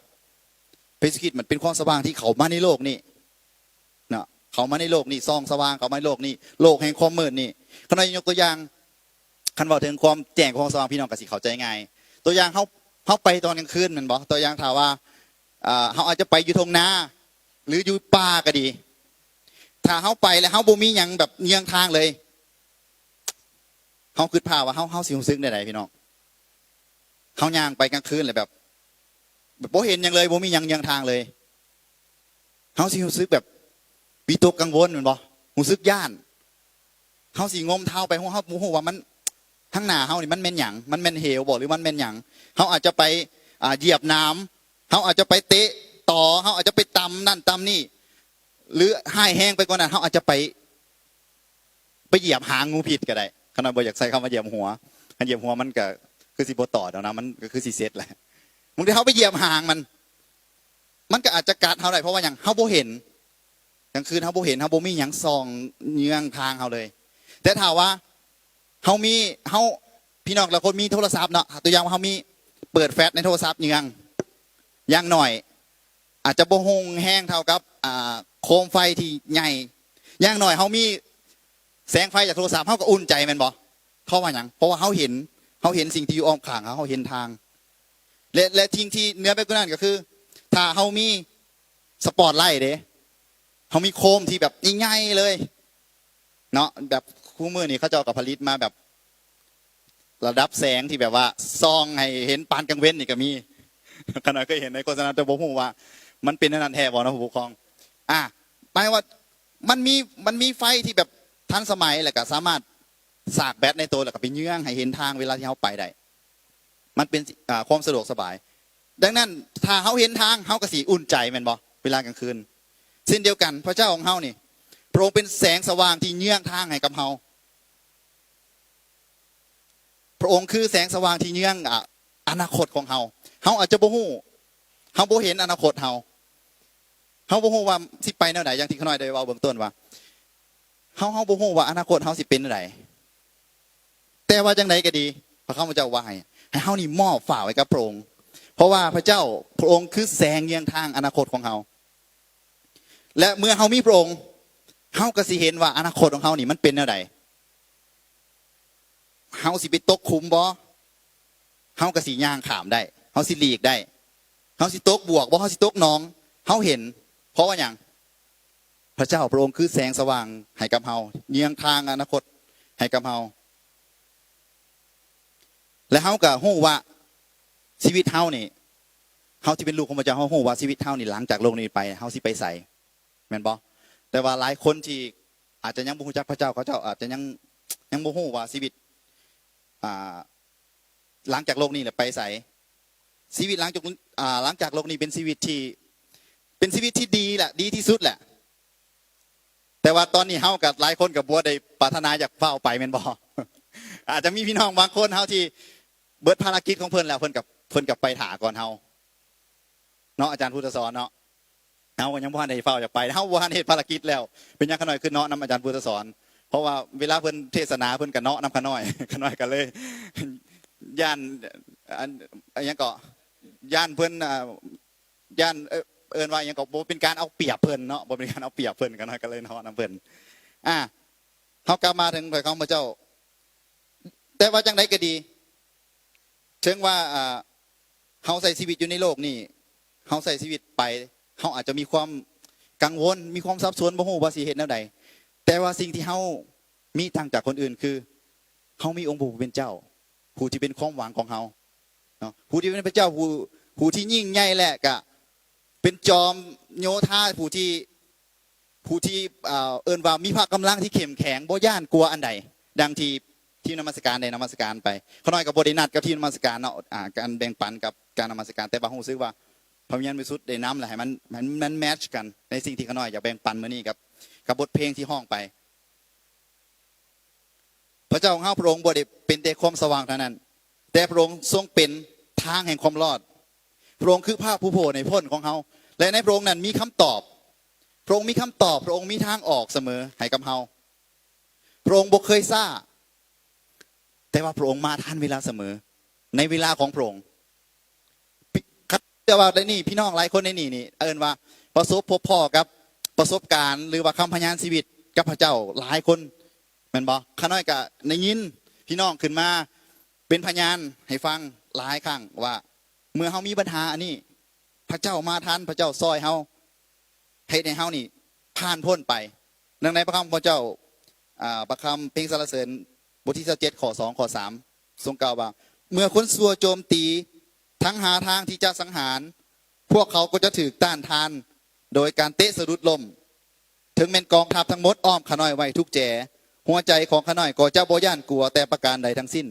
ພຣະເຢຊູຄຣິດມັນເປັນຄວາມສະຫວ່າງທີ່ເຂົ້າມາໃນໂລກນີ້ເນາະ, ເຂົ້າມາໃນໂລກນີ້ ສ່ອງສະຫວ່າງເຂົ້າມາໃນໂລກນີ້, ໂລກແຫ່ງຄວາມມືດນີ້. ຂ້ານ້ອຍຍົກຕົວຢ່າງ ຄັນເວົ້າເຖິງຄວາມແຈ້ງຂອງຄວາມສະຫວ່າງ ພີ່ນ້ອງກໍຊິເຂົ້າໃຈງ່າຍ. ຕົວຢ່າງ ເຮົາ ເຮົາໄປຕອນກາງຄືນແມ່ນບໍ່? ຕົວຢ່າງ ຖ້າວ່າ ເອີ ເຮົາອາດຈະໄປຢູ່ທົ່ງນາ ຫຼື ຢູ່ປ່າກໍດີ, ຖ້າເຮົາໄປແລ້ວເຮົາບໍ່ມີຫຍັງແບບເຍືອງທາງເລີຍ, ເຮົາຄິດພາບວ່າເຮົາ ເຮົາຊິຮູ້ສຶກແນວໃດ ພີ່ນ້ອງ? ເຮົາຍ່າງໄປກາງຄືນແລ້ວແບບ ແບບບໍ່ເຫັນຫຍັງເລີຍ, ບໍ່ມີຫຍັງເຍືອງທາງເລີຍ, ເຮົາຊິຮູ້ສຶກແບບວິຕົກກັງວົນແມ່ນບໍ່? ຮູ້ສຶກຢ້ານ. ເຮົາຊິງົມເທົ້າໄປ ເຮົາ ເຮົາບໍ່ຮູ້ວ່າມັນ ທາງໜ້າເຮົານີ້ມັນແມ່ນຫຍັງ? ມັນແມ່ນເຫວບໍ່ ຫຼືມັນແມ່ນຫຍັງ? ເຮົາອາດຈະໄປ ອາ ຢຽບໜາມ, ເຮົາອາດຈະໄປເຕະຕໍ, ເຮົາອາດຈະໄປຕຳນັ້ນຕຳນີ້ ຫຼືຮ້າຍແຮງໄປກວ່ານັ້ນ ເຮົາອາດຈະໄປ ໄປຢຽບຫາງງູພິດກໍໄດ້. ຂະນ້ອຍບໍ່ຢາກໃຊ້ຄຳວ່າຢຽບຫົວ, ຄັນຢຽບຫົວມັນກໍຄືຊິບໍ່ຕອດດອກນະ, ມັນກໍຄືຊິເສັດແຫຼະ. ບາງທີເຮົາໄປຢຽບຫາງມັນ, ມັນກໍອາດຈະກັດເຮົາໄດ້. ເພາະວ່າຫຍັງ? ເຮົາບໍ່ເຫັນ. ກາງຄືນເຮົາບໍ່ເຫັນ, ເຮົາບໍ່ມີຫຍັງສ່ອງເຍືອງທາງເຮົາເລີຍ. ແຕ່ຖ້າວ່າເຮົາມີ, ເຮົາ, ພີ່ນ້ອງຫຼາຍຄົນມີໂທລະສັບເນາະ, ຕົວຢ່າງວ່າເຮົາມີ ເປີດແຟລດໃນໂທລະສັບເຍືອງ, ຢ່າງໜ້ອຍ ອາດຈະບໍ່ຮຸ່ງແຮງເທົ່າກັບ ອາ ໂຄມໄຟທີ່ໃຫຍ່. ຢ່າງໜ້ອຍເຮົາມີແສງໄຟຈາກໂທລະສັບ ເຮົາກໍອຸ່ນໃຈແມ່ນບໍ່? ເພາະວ່າຫຍັງ? ເພາະວ່າເຮົາເຫັນ, ເຮົາເຫັນສິ່ງທີ່ຢູ່ອ້ອມຂ້າງເຮົາ, ເຮົາເຫັນທາງ. ແລະ ແລະ ສິ່ງທີ່ເໜືອໄປກວ່ານັ້ນກໍຄື ຖ້າເຮົາມີສະປອດໄລເດ້, ເຮົາມີໂຄມທີ່ແບບໃຫຍ່ໆເລີຍເນາະ, ແບບຄູ່ມື້ນີ້ເຂົາເຈົ້າກໍຜະລິດມາແບບ ລະດັບແສງທີ່ແບບວ່າສ່ອງໃຫ້ເຫັນປານກາງເວັນນີ້ກໍມີ. ຂະນ້ອຍເຄີຍເຫັນໃນໂຄສະນາ ແຕ່ບໍ່ຮູ້ວ່າມັນເປັນແນວນັ້ນແທ້ບໍ່ເນາະ ຜູ້ປົກຄອງ. ອາ ໝາຍວ່າມັນມີ, ມັນມີໄຟທີ່ແບບທັນສະໄໝ ແລ້ວກໍສາມາດສາກແບັດໃນໂຕ ແລ້ວກໍໄປເຍືອງໃຫ້ເຫັນທາງເວລາທີ່ເຮົາໄປໄດ້. ມັນເປັນ ອາ ຄວາມສະດວກສະບາຍ. ດັ່ງນັ້ນ ຖ້າເຮົາເຫັນທາງ ເຮົາກໍຊິອຸ່ນໃຈແມ່ນບໍ່ ເວລາກາງຄືນ? ເຊັ່ນດຽວກັນ ພະເຈົ້າຂອງເຮົານີ້ ພະອົງເປັນແສງສະຫວ່າງທີ່ເຍືອງທາງໃຫ້ກັບເຮົາ. ພະອົງຄືແສງສະຫວ່າງທີ່ເຍືອງ ອະ ອະນາຄົດຂອງເຮົາ. ເຮົາອາດຈະບໍ່ຮູ້, ເຮົາບໍ່ເຫັນອະນາຄົດເຮົາ. ເຮົາບໍ່ຮູ້ວ່າຊິໄປແນວໃດ, ຢ່າງທີ່ຂ້ານ້ອຍໄດ້ເວົ້າເບື້ອງຕົ້ນວ່າ ເຮົາ, ເຮົາບໍ່ຮູ້ວ່າອະນາຄົດເຮົາຊິເປັນແນວໃດ. ແຕ່ວ່າຈັ່ງໃດກໍດີ, ພະຄຳພະເຈົ້າວ່າໃຫ້, ໃຫ້ເຮົານີ້ມອບຝາກໄວ້ກັບພະອົງ. ເພາະວ່າພະເຈົ້າ, ພະອົງຄືແສງເຍືອງທາງອະນາຄົດຂອງເຮົາ. ແລະ ເມື່ອເຮົາມີພະອົງ, ເຮົາກໍຊິເຫັນວ່າອະນາຄົດຂອງເຮົານີ້ມັນເປັນແນວໃດ. ເຮົາຊິໄປຕົກຂຸມບໍ່? ເຮົາກໍຊິຍ່າງຂ້າມໄດ້, ເຮົາຊິຫຼີກໄດ້. ເຮົາຊິຕົກບວກບໍ່? ເຮົາຊິຕົກໜອງ? ເຮົາເຫັນ. ເພາະວ່າຫຍັງ? ພະເຈົ້າພະອົງຄືແສງສະຫວ່າງໃຫ້ກັບເຮົາ, ເຍືອງທາງອະນາຄົດໃຫ້ກັບເຮົາ. ແລະ ເຮົາກໍຮູ້ວ່າຊີວິດເຮົານີ້, ເຮົາທີ່ເປັນລູກຂອງພະເຈົ້າ, ເຮົາຮູ້ວ່າຊີວິດເຮົານີ້ ຫຼັງຈາກໂລກນີ້ໄປ, ເຮົາຊິໄປໃສ, ແມ່ນບໍ່? ແຕ່ວ່າຫຼາຍຄົນທີ່ອາດຈະຍັງບໍ່ຮູ້ຈັກພະເຈົ້າ, ເຂົາເຈົ້າອາດຈະຍັງ, ຍັງບໍ່ຮູ້ວ່າຊີວິດ, ອ່າ, ຫຼັງຈາກໂລກນີ້ແລ້ວໄປໃສ. ຊີວິດຫຼັງຈາກ, ອ່າ, ຫຼັງຈາກໂລກນີ້ເປັນຊີວິດທີ່, ເປັນຊີວິດທີ່ດີແຫຼະ, ດີທີ່ສຸດແຫຼະ. ແຕ່ວ່າຕອນນີ້ເຮົາກໍ, ຫຼາຍຄົນກໍບໍ່ໄດ້ປາດຖະໜາຢາກຟ້າວໄປ ແມ່ນບໍ່? ອາດຈະມີພີ່ນ້ອງບາງຄົນເຮົາທີ່ເບິດພາລະກິດຂອງເພິ່ນແລ້ວ, ເພິ່ນກໍ, ເພິ່ນກໍໄປຖ້າກ່ອນເຮົາເນາະ, ອາຈານພຸດທະສອນເນາະ. ເຮົາກໍຍັງບໍ່ທັນໄດ້ຟ້າວຢາກໄປ, ເຮົາບໍ່ທັນເຮັດພາລະກິດແລ້ວ. ເປັນຫຍັງຂ້ານ້ອຍຄືເນາະນຳອາຈານພຸດທະສອນ? ເພາະວ່າເວລາເພິ່ນເທດສະໜາ ເພິ່ນກໍເນາະນຳຂ້ານ້ອຍ, ຂ້ານ້ອຍກໍເລີຍຢ້ານ, ອັນ, ຫຍັງເກາະ, ຢ້ານເພິ່ນ, ອາ, ຢ້ານ, ເອີ້ນວ່າຫຍັງເກາະ, ບໍ່ເປັນການເອົາປຽບເພິ່ນເນາະ, ບໍ່ເປັນການເອົາປຽບເພິ່ນ, ຂ້ານ້ອຍກໍເລີຍເນາະນຳເພິ່ນ. ອາ, ເຮົາກັບມາເຖິງຖ້ອຍຄຳຂອງພະເຈົ້າ. ແຕ່ວ່າຈັ່ງໃດກໍດີ, ເຖິງວ່າ, ອາ, ເຮົາໃຊ້ຊີວິດຢູ່ໃນໂລກນີ້, ເຮົາໃຊ້ຊີວິດໄປ, ເຮົາອາດຈະມີຄວາມກັງວົນ, ມີຄວາມສັບສົນ, ບໍ່ຮູ້ວ່າຊິເຮັດແນວໃດ. ແຕ່ວ່າສິ່ງທີ່ເຮົາ ມີຕ່າງຈາກຄົນອື່ນ ຄືເຮົາມີອົງພະຜູ້ເປັນເຈົ້າ ຜູ້ທີ່ເປັນຄວາມຫວັງຂອງເຮົາເນາະ ຜູ້ທີ່ເປັນພະເຈົ້າ ຜູ້ ຜູ້ທີ່ຍິ່ງໃຫຍ່ ແລະກະເປັນຈອມໂຍທາ ຜູ້ທີ່ ຜູ້ທີ່ ເອີ ເອີ້ນວ່າມີພະກຳລັງທີ່ເຂັ້ມແຂງ ບໍ່ຢ້ານກົວອັນໃດ ດັ່ງທີ່ທີມນະມັດສະການໄດ້ນະມັດສະການໄປ. ຂ້ານ້ອຍກໍບໍ່ໄດ້ນັດກັບທີມນະມັດສະການເນາະ ອາ ການແບ່ງປັນກັບການນະມັດສະການ ແຕ່ວ່າຮູ້ສຶກວ່າພະວິນຍານບໍລິສຸດໄດ້ນຳ ແລະໃຫ້ມັນ ໃຫ້ມັນແມັດກັນໃນສິ່ງທີ່ຂ້ານ້ອຍຢາກແບ່ງປັນມື້ນີ້ ກັບ ກັບບົດເພງທີ່ຮ້ອງໄປ. ພະເຈົ້າຂອງເຮົາ ພະອົງບໍ່ໄດ້ເປັນແຕ່ຄວາມສະຫວ່າງເທົ່ານັ້ນ, ແຕ່ພະອົງຊົງເປັນທາງແຫ່ງຄວາມລອດ. ພະອົງຄືພະຜູ້ໂຜດໃຫ້ພົ້ນຂອງເຮົາ ແລະໃນພະອົງນັ້ນມີຄຳຕອບ. ພະອົງມີຄຳຕອບ, ພະອົງມີທາງອອກສະເໝີໃຫ້ກັບເຮົາ. ພະອົງບໍ່ເຄີຍຊ້າ, ແຕ່ວ່າພະອົງມາທັນເວລາສະເໝີ ໃນເວລາຂອງພະອົງ. ເຊື່ອວ່າໃນນີ້ ພີ່ນ້ອງຫຼາຍຄົນໃນນີ້ນີ້ ເອີ້ນວ່າປະສົບພົບພໍ້ກັບປະສົບການ ຫຼືວ່າຄຳພະຍານຊີວິດກັບພະເຈົ້າຫຼາຍຄົນ ແມ່ນບໍ່? ຂ້ານ້ອຍກະໄດ້ຍິນພີ່ນ້ອງຂຶ້ນມາເປັນພະຍານໃຫ້ຟັງຫຼາຍຄັ້ງວ່າ ເມື່ອເຮົາມີບັນຫາອັນນີ້ ພະເຈົ້າມາທັນ, ພະເຈົ້າຊ່ອຍເຮົາ ເຮັດໃຫ້ເຮົານີ້ຜ່ານພົ້ນໄປ. ດັ່ງໃນພະຄຳຂອງພະເຈົ້າ ອາ ພະຄຳເພງສັນລະເສີນ ບົດທີຊາວເຈັດ ຂໍ້ສອງ ຂໍ້ສາມ ຊົງກ່າວວ່າ ເມື່ອຄົນຊົ່ວໂຈມຕີ ທັງຫາທາງທີ່ຈະສັງຫານ, ພວກເຂົາກໍຈະຖືກຕ້ານທານໂດຍການເຕະສະດຸດລົ້ມ. ເຖິງແມ່ນກອງທັບທັງໝົດອ້ອມຂ້ານ້ອຍໄວ້ທຸກແຈ, ຫົວໃຈຂອງຂ້ານ້ອຍກໍຈະບໍ່ຢ້ານກົວແຕ່ປະການໃດທັງສິ້ນ.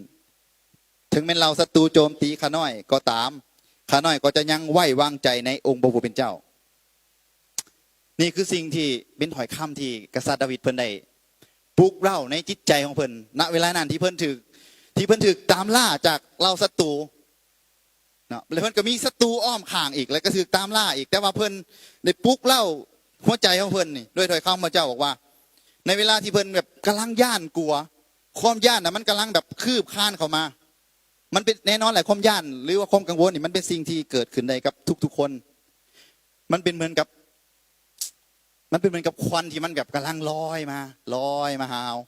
ເຖິງແມ່ນເຫຼົ່າສັດຕູໂຈມຕີຂ້ານ້ອຍກໍຕາມ, ຂ້ານ້ອຍກໍຈະຍັງໄວ້ວາງໃຈໃນອົງພະຜູ້ເປັນເຈົ້າ. ນີ້ຄືສິ່ງທີ່ເປັນຖ້ອຍຄຳທີ່ກະສັດດາວິດເພິ່ນໄດ້ປຸກເລົາໃນຈິດໃຈຂອງເພິ່ນ ນະເວລານັ້ນທີ່ເພິ່ນຖືກ ທີ່ເພິ່ນຖືກຕາມລ່າຈາກເຫຼົ່າສັດຕູເນາະ ແລະເພິ່ນກໍມີສັດຕູອ້ອມຂ້າງອີກ ແລະກໍຖືກຕາມລ່າອີກ ແຕ່ວ່າເພິ່ນໄດ້ປຸກເລົາຫົວໃຈຂອງເພິ່ນນີ້ດ້ວຍຖ້ອຍຄຳຂອງພະເຈົ້າ ບອກວ່າ ໃນເວລາທີ່ເພິ່ນແບບກຳລັງຢ້ານກົວ ຄວາມຢ້ານນະ ມັນກຳລັງແບບຄືບຄານເຂົ້າມາ. ມັນເປັນ ແນ່ນອນແຫຼະ ຄວາມຢ້ານ ຫຼືວ່າຄວາມກັງວົນນີ້ ມັນເປັນສິ່ງທີ່ເກີດຂຶ້ນໄດ້ກັບທຸກໆຄົນ. ມັນເປັນເໝືອນກັບ ມັນເປັນເໝືອນກັບຄວັນທີ່ມັນແບບກຳລັງລອຍມາ ລອຍມາຫາເຮົາ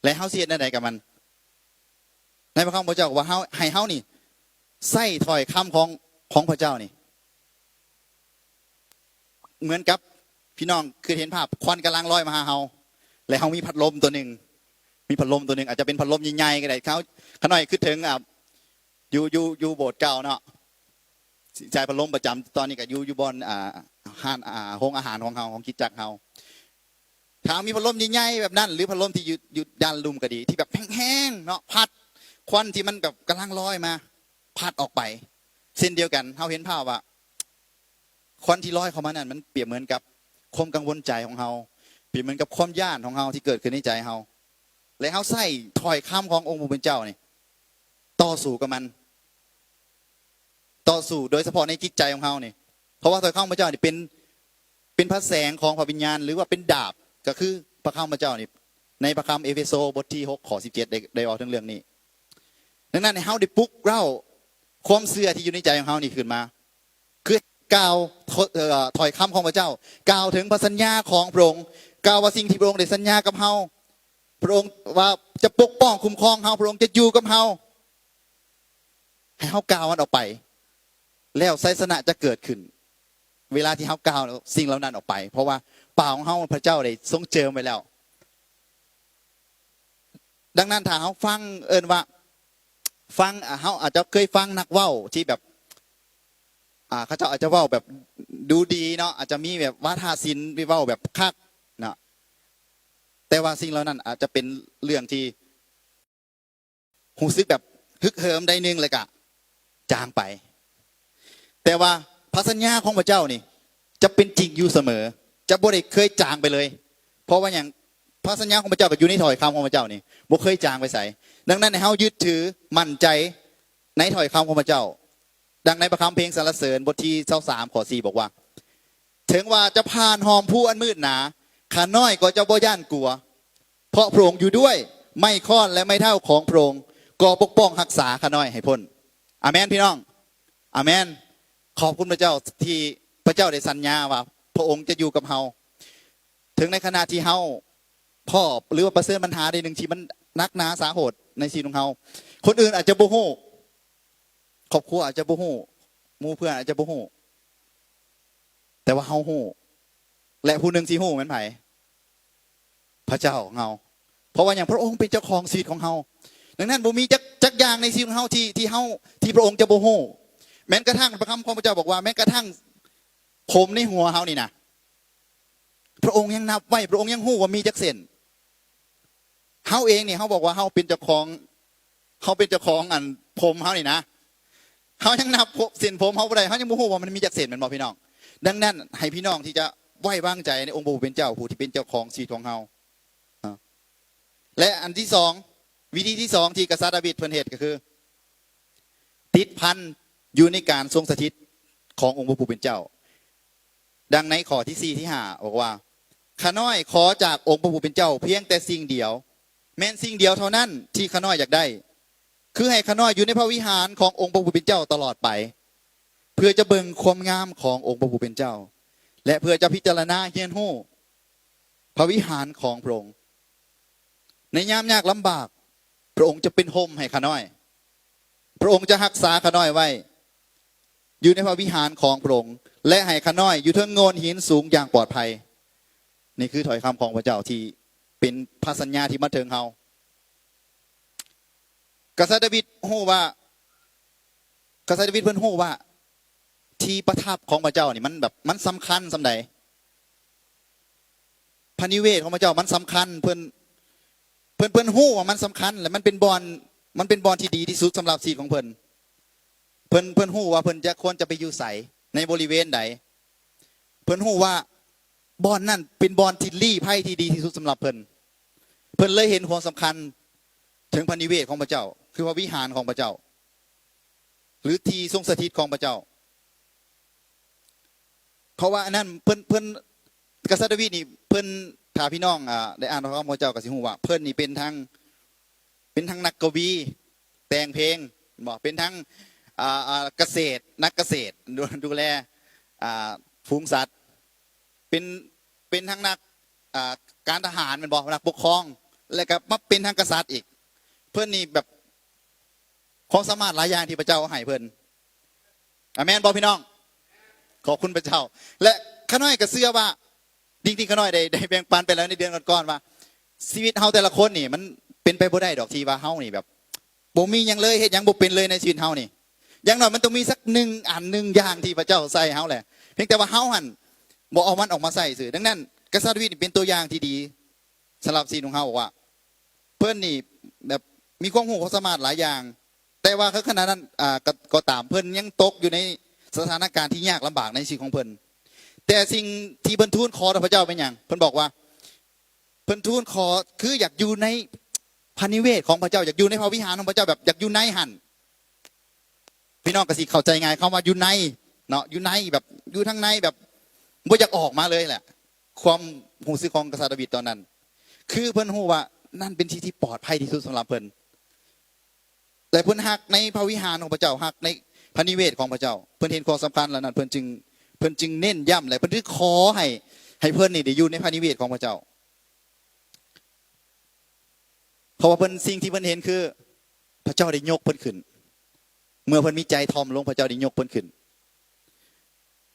ແລະເຮົາຊິເຮັດແນວໃດກັບມັນ? ໃນພະຄຳຂອງພະເຈົ້າວ່າເຮົາ ໃຫ້ເຮົານີ້ໃຊ້ຖ້ອຍຄຳຂອງ ຂອງພະເຈົ້ານີ້ ເໝືອນກັບ ພີ່ນ້ອງຄືເຫັນພາບຄວັນກຳລັງລອຍມາຫາເຮົາ ແລະເຮົາມີພັດລົມຕົວໜຶ່ງ ມີພັດລົມຕົວໜຶ່ງ ອາດຈະເປັນພັດລົມໃຫຍ່ໆກໍໄດ້. ເຮົາ ຂ້ານ້ອຍຄິດເຖິງ ອາ ຢູ່ ຢູ່ ຢູ່ໂບດເກົ່າເນາະ ໃຊ້ພັດລົມປະຈຳຕອນນີ້ກໍຢູ່ ຢູ່ບ່ອນ ອາ ຮ້ານ ອາ ໂຮງອາຫານຂອງເຮົາ ຂອງຄຣິສຕະຈັກເຮົາ. ຖ້າເຮົາມີພັດລົມໃຫຍ່ໆແບບນັ້ນ ຫຼື ພັດລົມທີ່ຢູ່ ຢູ່ດ້ານລຸ່ມກໍດີ ທີ່ແບບແຮງໆເນາະ ພັດຄວັນທີ່ມັນແບບກຳລັງລອຍມາ ພັດອອກໄປ ເຊັ່ນດຽວກັນ ເຮົາເຫັນພາບວ່າ ຄວັນທີ່ລອຍເຂົ້າມານັ້ນ ມັນປຽບເໝືອນກັບຄວາມກັງວົນໃຈຂອງເຮົາ ປຽບເໝືອນກັບຄວາມຢ້ານຂອງເຮົາທີ່ເກີດຂຶ້ນໃນໃຈເຮົາ ແລະ ເຮົາໃຊ້ຖ້ອຍຄຳຂອງອົງຜູ້ເປັນເຈົ້ານີ້ຕໍ່ສູ້ກັບມັນ ຕໍ່ສູ້ໂດຍສະເພາະໃນຈິດໃຈຂອງເຮົານີ້ ເພາະວ່າຖ້ອຍຄຳຂອງພະເຈົ້ານີ້ເປັນ ເປັນພະແສງຂອງພະວິນຍານ ຫຼືວ່າເປັນດາບ ກໍຄືພະຄຳຂອງພະເຈົ້ານີ້ ໃນພະຄຳເອເຟໂຊບົດທີຫົກ ຂໍ້ສິບເຈັດ ໄດ້ ໄດ້ເວົ້າເຖິງເລື່ອງນີ້. ດັ່ງນັ້ນໃຫ້ເຮົາໄດ້ປຸກເລົ້າຄວາມເຊື່ອທີ່ຢູ່ໃນໃຈຂອງເຮົານີ້ຂຶ້ນມາ ຄືກ່າວ ເອີ ຖ້ອຍຄຳຂອງພະເຈົ້າ ກ່າວເຖິງພະສັນຍາຂອງພະອົງ ກ່າວວ່າສິ່ງທີ່ພະອົງໄດ້ສັນຍາກັບເຮົາ ພະອົງວ່າຈະປົກປ້ອງຄຸ້ມຄອງເຮົາ ພະອົງຈະຢູ່ກັບເຮົາ ໃຫ້ເຮົາກ່າວມັນອອກໄປ ແລ້ວໄຊຊະນະຈະເກີດຂຶ້ນ ເວລາທີ່ເຮົາກ່າວສິ່ງເຫຼົ່ານັ້ນອອກໄປ ເພາະວ່າປາກຂອງເຮົາ ພະເຈົ້າໄດ້ຊົງເຈີມໄວ້ແລ້ວ. ດັ່ງນັ້ນ ຖ້າເຮົາຟັງ ເອີ້ນວ່າ ຟັງ ອາ ເຮົາອາດຈະເຄີຍຟັງນັກເວົ້າທີ່ແບບ ອາ ເຂົາເຈົ້າອາດຈະເວົ້າແບບດູດີເນາະ ອາດຈະມີແບບວາທະສິນ ເວົ້າແບບຄັກເນາະ ແຕ່ວ່າສິ່ງເຫຼົ່ານັ້ນອາດຈະເປັນເລື່ອງທີ່ ຮູ້ສຶກແບບຮຶກເຫີມໄດ້ໜຶ່ງ ແລ້ວກະຈາງໄປ. ແຕ່ວ່າພະສັນຍາຂອງພະເຈົ້ານີ້ຈະເປັນຈິງຢູ່ສະເໝີ ຈະບໍ່ໄດ້ເຄີຍຈາງໄປເລີຍ. ເພາະວ່າຫຍັງ? ພະສັນຍາຂອງພະເຈົ້າກໍຢູ່ໃນຖ້ອຍຄຳຂອງພະເຈົ້ານີ້ ບໍ່ເຄີຍຈາງໄປໃສ. ດັ່ງນັ້ນໃຫ້ເຮົາຍຶດຖືໝັ້ນໃຈໃນຖ້ອຍຄຳຂອງພະເຈົ້າ. ດັ່ງໃນພະຄຳເພງສັນລະເສີນບົດທີຊາວສາມ ຂໍ້ສີ່ ບອກວ່າ ເຖິງວ່າຈະຜ່ານຮ່ອມພູອັນມືດໜາ, ຂ້ານ້ອຍກໍຈະບໍ່ຢ້ານກົວ, ເພາະພະອົງຢູ່ດ້ວຍ, ໄມ້ຄ້ອນ ແລະ ໄມ້ເທົ້າຂອງພະອົງກໍປົກປ້ອງຮັກສາຂ້ານ້ອຍໃຫ້ພົ້ນ. ອາເມນ ພີ່ນ້ອງ. ອາເມນ. ຂອບຄຸນພະເຈົ້າທີ່ພະເຈົ້າໄດ້ສັນຍາວ່າພະອົງຈະຢູ່ກັບເຮົາ. ເຖິງໃນຂະນະທີ່ເຮົາພໍ້ ຫຼືວ່າປະເຊີນບັນຫາໃດໜຶ່ງທີ່ມັນໜັກໜາສາຫົດໃນຊີວິດຂອງເຮົາ, ຄົນອື່ນອາດຈະບໍ່ຮູ້, ຄອບຄົວອາດຈະບໍ່ຮູ້, ໝູ່ເພື່ອນອາດຈະບໍ່ຮູ້, ແຕ່ວ່າເຮົາຮູ້ ແລະ ຜູ້ໜຶ່ງທີ່ຮູ້ແມ່ນໃຜ? ພ ພະເຈົ້າຂອງເຮົາ. ເພາະວ່າຫຍັງ? ພະອົງເປັນເຈົ້າຂອງຊີວິດຂອງເຮົາ. ດັ່ງນັ້ນບໍ່ມີຈັກ ຈັກຢ່າງໃນຊີວິດຂອງເຮົາທີ່ ທີ່ເຮົາ ທີ່ພະອົງຈະບໍ່ຮູ້. ແມ່ນກະທັ່ງ ພະຄຳຂອງພະເຈົ້າບອກວ່າ ແມ່ນກະທັ່ງຜົມໃນຫົວເຮົານີ້ນະ ພະອົງຍັງນັບໄວ້, ພະອົງຍັງຮູ້ວ່າມີຈັກເສັ້ນ. ເຮົາເອງນີ້ ເຮົາບອກວ່າເຮົາເປັນເຈົ້າຂອງ ເຮົາເປັນເຈົ້າຂອງອັນຜົມເຮົານີ້ນະ ເຮົາຍັງນັບເສັ້ນຜົມເຮົາບໍ່ໄດ້, ເຮົາຍັງບໍ່ຮູ້ວ່າມັນມີຈັກເສັ້ນ ແມ່ນບໍ່ພີ່ນ້ອງ? ດັ່ງນັ້ນ ໃຫ້ພີ່ນ້ອງທີ່ຈະໄວ້ວາງໃຈໃນອົງພະຜູ້ເປັນເຈົ້າ ຜູ້ທີ່ເປັນເຈົ້າຂອງຊີວິດຂອງເຮົາ. ເນາະ ແລະ ອັນທີສອງ ວິທີທີສອງທີ່ກະສັດດາວິດເພິ່ນເຮັດກໍຄື ຕິດພັນຢູ່ໃນການຊົງສະຖິດຂອງອົງພະຜູ້ເປັນເຈົ້າ. ດັ່ງໃນຂໍ້ທີສີ່ ທີຫ້າ ບອກວ່າ ຂ້ານ້ອຍຂໍຈາກອົງພະຜູ້ເປັນເຈົ້າພຽງແຕ່ສິ່ງດຽວ, ແມ່ນສິ່ງດຽວເທົ່ານັ້ນທີ່ຂ້ານ້ອຍຢາກໄດ້, ຄືໃຫ້ຂ້ານ້ອຍຢູ່ໃນພະວິຫານຂອງອົງພະຜູ້ເປັນເຈົ້າຕະຫຼອດໄປ, ເພື່ອຈະເບິ່ງຄວາມງາມຂອງອົງພະຜູ້ເປັນເຈົ້າ ແລະ ເພື່ອຈະພິຈາລະນາຮຽນຮູ້ພະວິຫານຂອງພະອົງ. ໃນຍາມຍາກລຳບາກ ພະອົງຈະເປັນຮົ່ມໃຫ້ຂ້ານ້ອຍ. ພະອົງຈະຮັກສາຂ້ານ້ອຍໄວ້ຢູ່ໃນພະວິຫານຂອງພະອົງ ແລະ ໃຫ້ຂ້ານ້ອຍຢູ່ເທິງໂງ່ນຫີນສູງຢ່າງປອດໄພ. ນີ້ຄືຖ້ອຍຄຳຂອງພະເຈົ້າທີ່ເປັນພະສັນຍາທີ່ມາເຖິງເຮົາ. ກະສັດດາວິດຮູ້ວ່າ ກະສັດດາວິດເພິ່ນຮູ້ວ່າທີ່ປະທັບຂອງພະເຈົ້ານີ້ມັນແບບ ມັນສຳຄັນສ່ຳໃດ. ພະນິເວດຂອງພະເຈົ້າມັນສຳຄັນ, ເພິ່ນ ເພິ່ນ ເພິ່ນຮູ້ວ່າມັນສຳຄັນ ແລະ ມັນເປັນບ່ອນ ມັນເປັນບ່ອນທີ່ດີທີ່ສຸດສຳລັບຊີວິດຂອງເພິ່ນ. ເພິ່ນ ເພິ່ນຮູ້ວ່າເພິ່ນຈະ ຄວນຈະໄປຢູ່ໃສ ໃນບໍລິເວນໃດ. ເພິ່ນຮູ້ວ່າບ່ອນນັ້ນເປັນບ່ອນທີ່ລີ້ໄພທີ່ດີທີ່ສຸດສຳລັບເພິ່ນ. ເພິ່ນເລີຍເຫັນຄວາມສຳຄັນເຖິງພະນິເວດຂອງພະເຈົ້າ ຄືພະວິຫານຂອງພະເຈົ້າ ຫຼືທີ່ຊົງສະຖິດຂອງພະເຈົ້າ. ເພາະວ່າອັນນັ້ນເພິ່ນ ເພິ່ນ ກະສັດດາວິດນີ້ເພິ່ນ ຖ້າພີ່ນ້ອງ ອາ ໄດ້ອ່ານຄຳຂອງເຈົ້າກໍຊິຮູ້ວ່າເພິ່ນນີ້ເປັນທັງ ເປັນທັງນັກກະວີ ແຕ່ງເພງ ແມ່ນບໍ່? ເປັນທັງ ອາ ອາ ກະເສດ ນັກກະເສດ ດູ ດູແລ ອາ ຝູງສັດ ເປັນ ເປັນທັງນັກ ອາ ການທະຫານ ແມ່ນບໍ່? ນັກປົກຄອງ ແລ້ວກໍມາເປັນທັງກະສັດອີກ. ເພິ່ນນີ້ແບບ ຄວາມສາມາດຫຼາຍຢ່າງທີ່ພະເຈົ້າໃຫ້ເພິ່ນ. ອາແມນບໍ່ພີ່ນ້ອງ? ຂອບຄຸນພະເຈົ້າ. ແລະ ຂ້ານ້ອຍກໍເຊື່ອວ່າ ຈິງໆ ຂ້ານ້ອຍໄດ້ ໄດ້ແບ່ງປັນໄປແລ້ວໃນເດືອນກ່ອນໆ ວ່າ ຊີວິດເຮົາແຕ່ລະຄົນນີ້ ມັນເປັນໄປບໍ່ໄດ້ດອກທີ່ວ່າເຮົານີ້ແບບ ບໍ່ມີຫຍັງເລີຍ ເຮັດຫຍັງບໍ່ເປັນເລີຍໃນຊີວິດເຮົານີ້. ຢ່າງໜ້ອຍມັນຕ້ອງມີສັກໜຶ່ງອັນໜຶ່ງຢ່າງທີ່ພະເຈົ້າໃສ່ເຮົາແຫຼະ ພຽງແຕ່ວ່າເຮົາຫັ້ນບໍ່ເອົາມັນອອກມາໃຊ້ຊື່. ດັ່ງນັ້ນ ກະສັດດາວິດນີ້ເປັນຕົວຢ່າງທີ່ດີ ສຳລັບຊີວິດຂອງເຮົາ ບອກວ່າ ເພິ່ນນີ້ແບບມີຄວາມຮູ້ຄວາມສາມາດຫຼາຍຢ່າງ ແຕ່ວ່າເຖິງຂະໜາດນັ້ນ ອາ ກໍ ກໍຕາມ ເພິ່ນຍັງຕົກຢູ່ໃນສະຖານະການທີ່ຍາກລຳບາກໃນຊີວິດຂອງເພິ່ນ. ແຕ່ສິ່ງທີ່ເພິ່ນທູນຂໍຕໍ່ພະເຈົ້າແມ່ນຫຍັງ? ເພິ່ນບອກວ່າ ເພິ່ນທູນຂໍ ຄືຢາກຢູ່ໃນພະນິເວດຂອງພະເຈົ້າ ຢາກຢູ່ໃນພະວິຫານຂອງພະເຈົ້າ ແບບຢາກຢູ່ໃນຫັ້ນ. ພີ່ນ້ອງກໍຊິເຂົ້າໃຈງ່າຍ ຄຳວ່າຢູ່ໃນເນາະ ຢູ່ໃນ ແບບຢູ່ທາງໃນ ແບບບໍ່ຢາກອອກມາເລີຍແຫຼະ. ຄວາມຮູ້ສຶກຂອງກະສັດດາວິດຕອນນັ້ນ ຄືເພິ່ນຮູ້ວ່ານັ້ນເປັນທີ່ທີ່ປອດໄພທີ່ສຸດສຳລັບເພິ່ນ ແລະ ເພິ່ນຮັກໃນພະວິຫານຂອງພະເຈົ້າ ຮັກໃນພະນິເວດຂອງພະເຈົ້າ. ເພິ່ນເຫັນຄວາມສຳຄັນ ແລະ ນັ້ນເພິ່ນຈຶ່ງ ເພິ່ນຈຶ່ງເນັ້ນຢ້ຳ ແລະ ເພິ່ນຈຶ່ງຂໍໃຫ້ ໃຫ້ເພິ່ນນີ້ໄດ້ຢູ່ໃນພະນິເວດຂອງພະເຈົ້າ. ເພາະວ່າເພິ່ນ ສິ່ງທີ່ເພິ່ນເຫັນຄື ພະເຈົ້າໄດ້ຍົກເພິ່ນຂຶ້ນ. ເມື່ອເພິ່ນມີໃຈຖ່ອມລົງ ພະເຈົ້າໄດ້ຍົກເພິ່ນຂຶ້ນ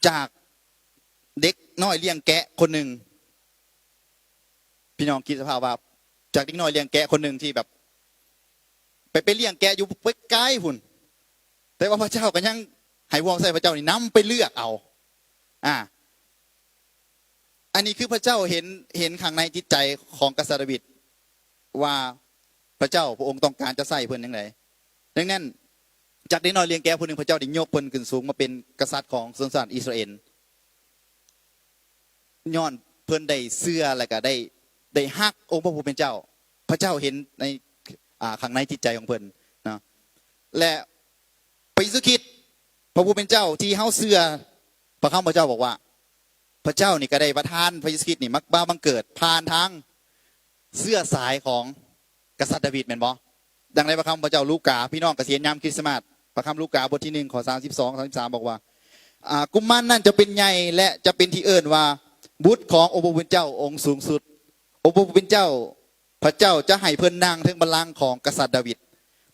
ຈາກເດັກນ້ອຍລ້ຽງແກະຄົນໜຶ່ງ. ພີ່ນ້ອງຄິດສະພາບວ່າ ຈາກເດັກນ້ອຍລ້ຽງແກະຄົນໜຶ່ງທີ່ແບບ ໄປ ໄປລ້ຽງແກະຢູ່ໄກໆພຸ້ນ ແຕ່ວ່າພະເຈົ້າກໍຍັງໃຫ້ພວກຮັບໃຊ້ພະເຈົ້ານີ້ນຳໄປເລືອກເອົາ. ອາ ອັນນີ້ຄືພະເຈົ້າເຫັນ ເຫັນຂ້າງໃນຈິດໃຈຂອງກະສັດດາວິດ ວ່າພະເຈົ້າພະອົງຕ້ອງການຈະໃຊ້ເພິ່ນຈັ່ງໃດ. ດັ່ງນັ້ນ ຈາກເດັກນ້ອຍລ້ຽງແກະຜູ້ໜຶ່ງ ພະເຈົ້າໄດ້ຍົກເພິ່ນຂຶ້ນສູງມາເປັນກະສັດຂອງຊົນຊາດອິດສະຣາເອນ ຍ້ອນເພິ່ນໄດ້ເຊື່ອ ແລະ ກະໄດ້ ໄດ້ຮັກອົງພະຜູ້ເປັນເຈົ້າ. ພະເຈົ້າເຫັນໃນ ອາ ຂ້າງໃນຈິດໃຈຂອງເພິ່ນເນາະ ແລະ ພະເຢຊູຄຣິດ ພະຜູ້ເປັນເຈົ້າທີ່ເຮົາເຊື່ອ ພະຄຳພະເຈົ້າບອກວ່າ ພະເຈົ້ານີ້ກໍໄດ້ປະທານພະເຢຊູຄຣິດນີ້ມາ ມາບັງເກີດຜ່ານທາງເຊື້ອສາຍຂອງກະສັດດາວິດ ແມ່ນບໍ່? ດັ່ງໃນພະຄຳພະເຈົ້າລູກາ ພີ່ນ້ອງກໍຊິເຫັນຍາມຄຣິສຕະມາດ ພະຄຳລູກາບົດທີໜຶ່ງ ຂໍ້ສາມສິບສອງ ສາມສິບສາມ ບອກວ່າ ອາ ກຸມມານນັ້ນຈະເປັນໃຫຍ່ ແລະ ຈະເປັນທີ່ເອີ້ນວ່າ ບຸດຂອງອົງພະຜູ້ເປັນເຈົ້າອົງສູງສຸດ. ອົງພະຜູ້ເປັນເຈົ້າ ພະເຈົ້າຈະໃຫ້ເພິ່ນນັ່ງເທິງບັນລັງຂອງກະສັດດາວິດ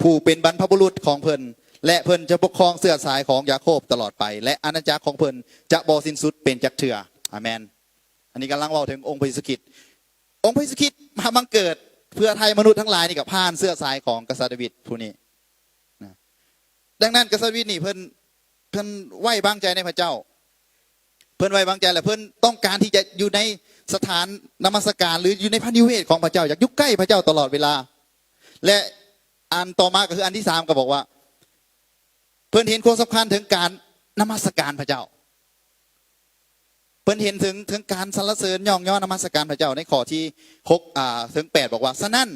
ຜູ້ເປັນບັນພະບຸລຸດຂອງເພິ່ນ ແລະ ເພິ່ນຈະປົກຄອງເຊື້ອສາຍຂອງຢາໂຄບຕະຫຼອດໄປ ແລະ ອານາຈັກຂອງເພິ່ນຈະບໍ່ສິ້ນສຸດເປັນຈັກເທື່ອ. ອາແມນ. ອັນນີ້ກຳລັງເວົ້າເຖິງອົງພະເຢຊູຄຣິດ. ອົງພະເຢຊູຄຣິດ ມາບັງເກີດເພື່ອໄຖ່ມະນຸດທັງຫຼາຍນີ້ກໍຜ່ານເຊື້ອສາຍຂອງກະສັດດາວິດຜູ້ນີ້ນະ. ດັ່ງນັ້ນກະສັດດາວິດນີ້ເພິ່ນ ເພິ່ນໄວ້ວາງໃຈໃນພະເຈົ້າ ເພິ່ນໄວ້ວາງໃຈ ແລະ ເພິ່ນຕ້ອງການທີ່ຈະຢູ່ໃນສະຖານນະມັດສະການ ຫຼື ຢູ່ໃນພະນິເວດຂອງພະເຈົ້າ ຢາກຢູ່ໃກ້ພະເຈົ້າຕະຫຼອດເວລາ. ແລະ ອັນຕໍ່ມາກໍຄືອັນທີສາມ ກໍບອກວ່າ ເພິ່ນເຫັນຄວາມສຳຄັນເຖິງການນະມັດສະການພະເຈົ້າ. ເພິ່ນເຫັນເຖິງ ເຖິງການສັນລະເສີນຍ້ອງຍໍນະມັດສະການພະເຈົ້າໃນຂໍ້ທີຫົກ ອາ ເຖິງແປດ ບອກວ່າ, ສະນັ້ນ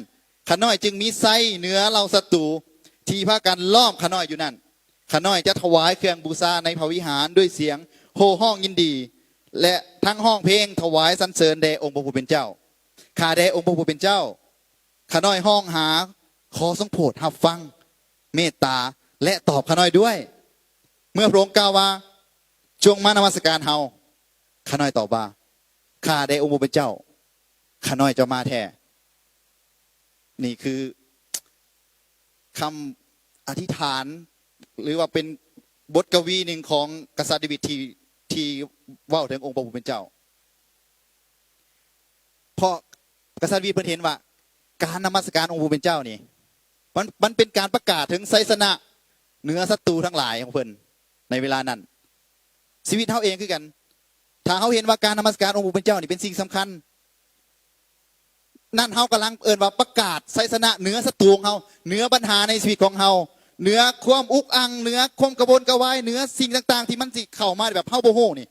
ຂ້ານ້ອຍຈຶ່ງມີໄຊເໜືອເຫຼົ່າສັດຕູທີ່ພາກັນລ້ອມຂ້ານ້ອຍຢູ່ນັ້ນ. ຂ້ານ້ອຍຈະຖວາຍເຄື່ອງບູຊາໃນພະວິຫານດ້ວຍສຽງໂຫ່ຮ້ອງຍິນດີ ແລະ ທັງຮ້ອງເພງຖວາຍສັນເສີນແດ່ອົງພະຜູ້ເປັນເຈົ້າ. ຂ້າແດ່ອົງພະຜູ້ເປັນເຈົ້າ, ຂ້ານ້ອຍຮ້ອງຫາ, ຂໍຊົງໂຜດຮັບຟັງ, ເມດຕາ ແລະ ຕອບຂ້ານ້ອຍດ້ວຍ. ເມື່ອພະອົງກ່າວວ່າ, ຈົ່ງມານະມັດສະການເຮົາ, ຂ້ານ້ອຍຕອບວ່າ, ຂ້າແດ່ອົງພະຜູ້ເປັນເຈົ້າ, ຂ້ານ້ອຍຈະມາແທ້. ນີ້ຄືຄຳອະທິຖານ ຫຼືວ່າເປັນບົດກະວີໜຶ່ງຂອງກະສັດດາວິດທີ່ ທີ່ເວົ້າເຖິງອົງພະຜູ້ເປັນເຈົ້າ. ເພາະກະສັດດາວິດເພິ່ນເຫັນວ່າການນະມັດສະການອົງຜູ້ເປັນເຈົ້ານີ້ ມັນ ມັນເປັນການປະກາດເຖິງໄຊຊະນະເໜືອສັດຕູທັງຫຼາຍຂອງເພິ່ນໃນເວລານັ້ນ. ຊີວິດເຮົາເອງຄືກັນ, ຖ້າເຮົາເຫັນວ່າການນະມັດສະການອົງຜູ້ເປັນເຈົ້ານີ້ເປັນສິ່ງສຳຄັນ, ນັ້ນເຮົາກຳລັງເອີ້ນວ່າປະກາດໄຊຊະນະເໜືອສັດຕູຂອງເຮົາ, ເໜືອບັນຫາໃນຊີວິດຂອງເຮົາ, ເໜືອຄວາມອຸກອັ່ງ, ເໜືອຄວາມກະວົນກະວາຍ, ເໜືອສິ່ງຕ່າງໆທີ່ມັນຊິເຂົ້າມາແບບເຮົາບໍ່ຮູ້ນີ້.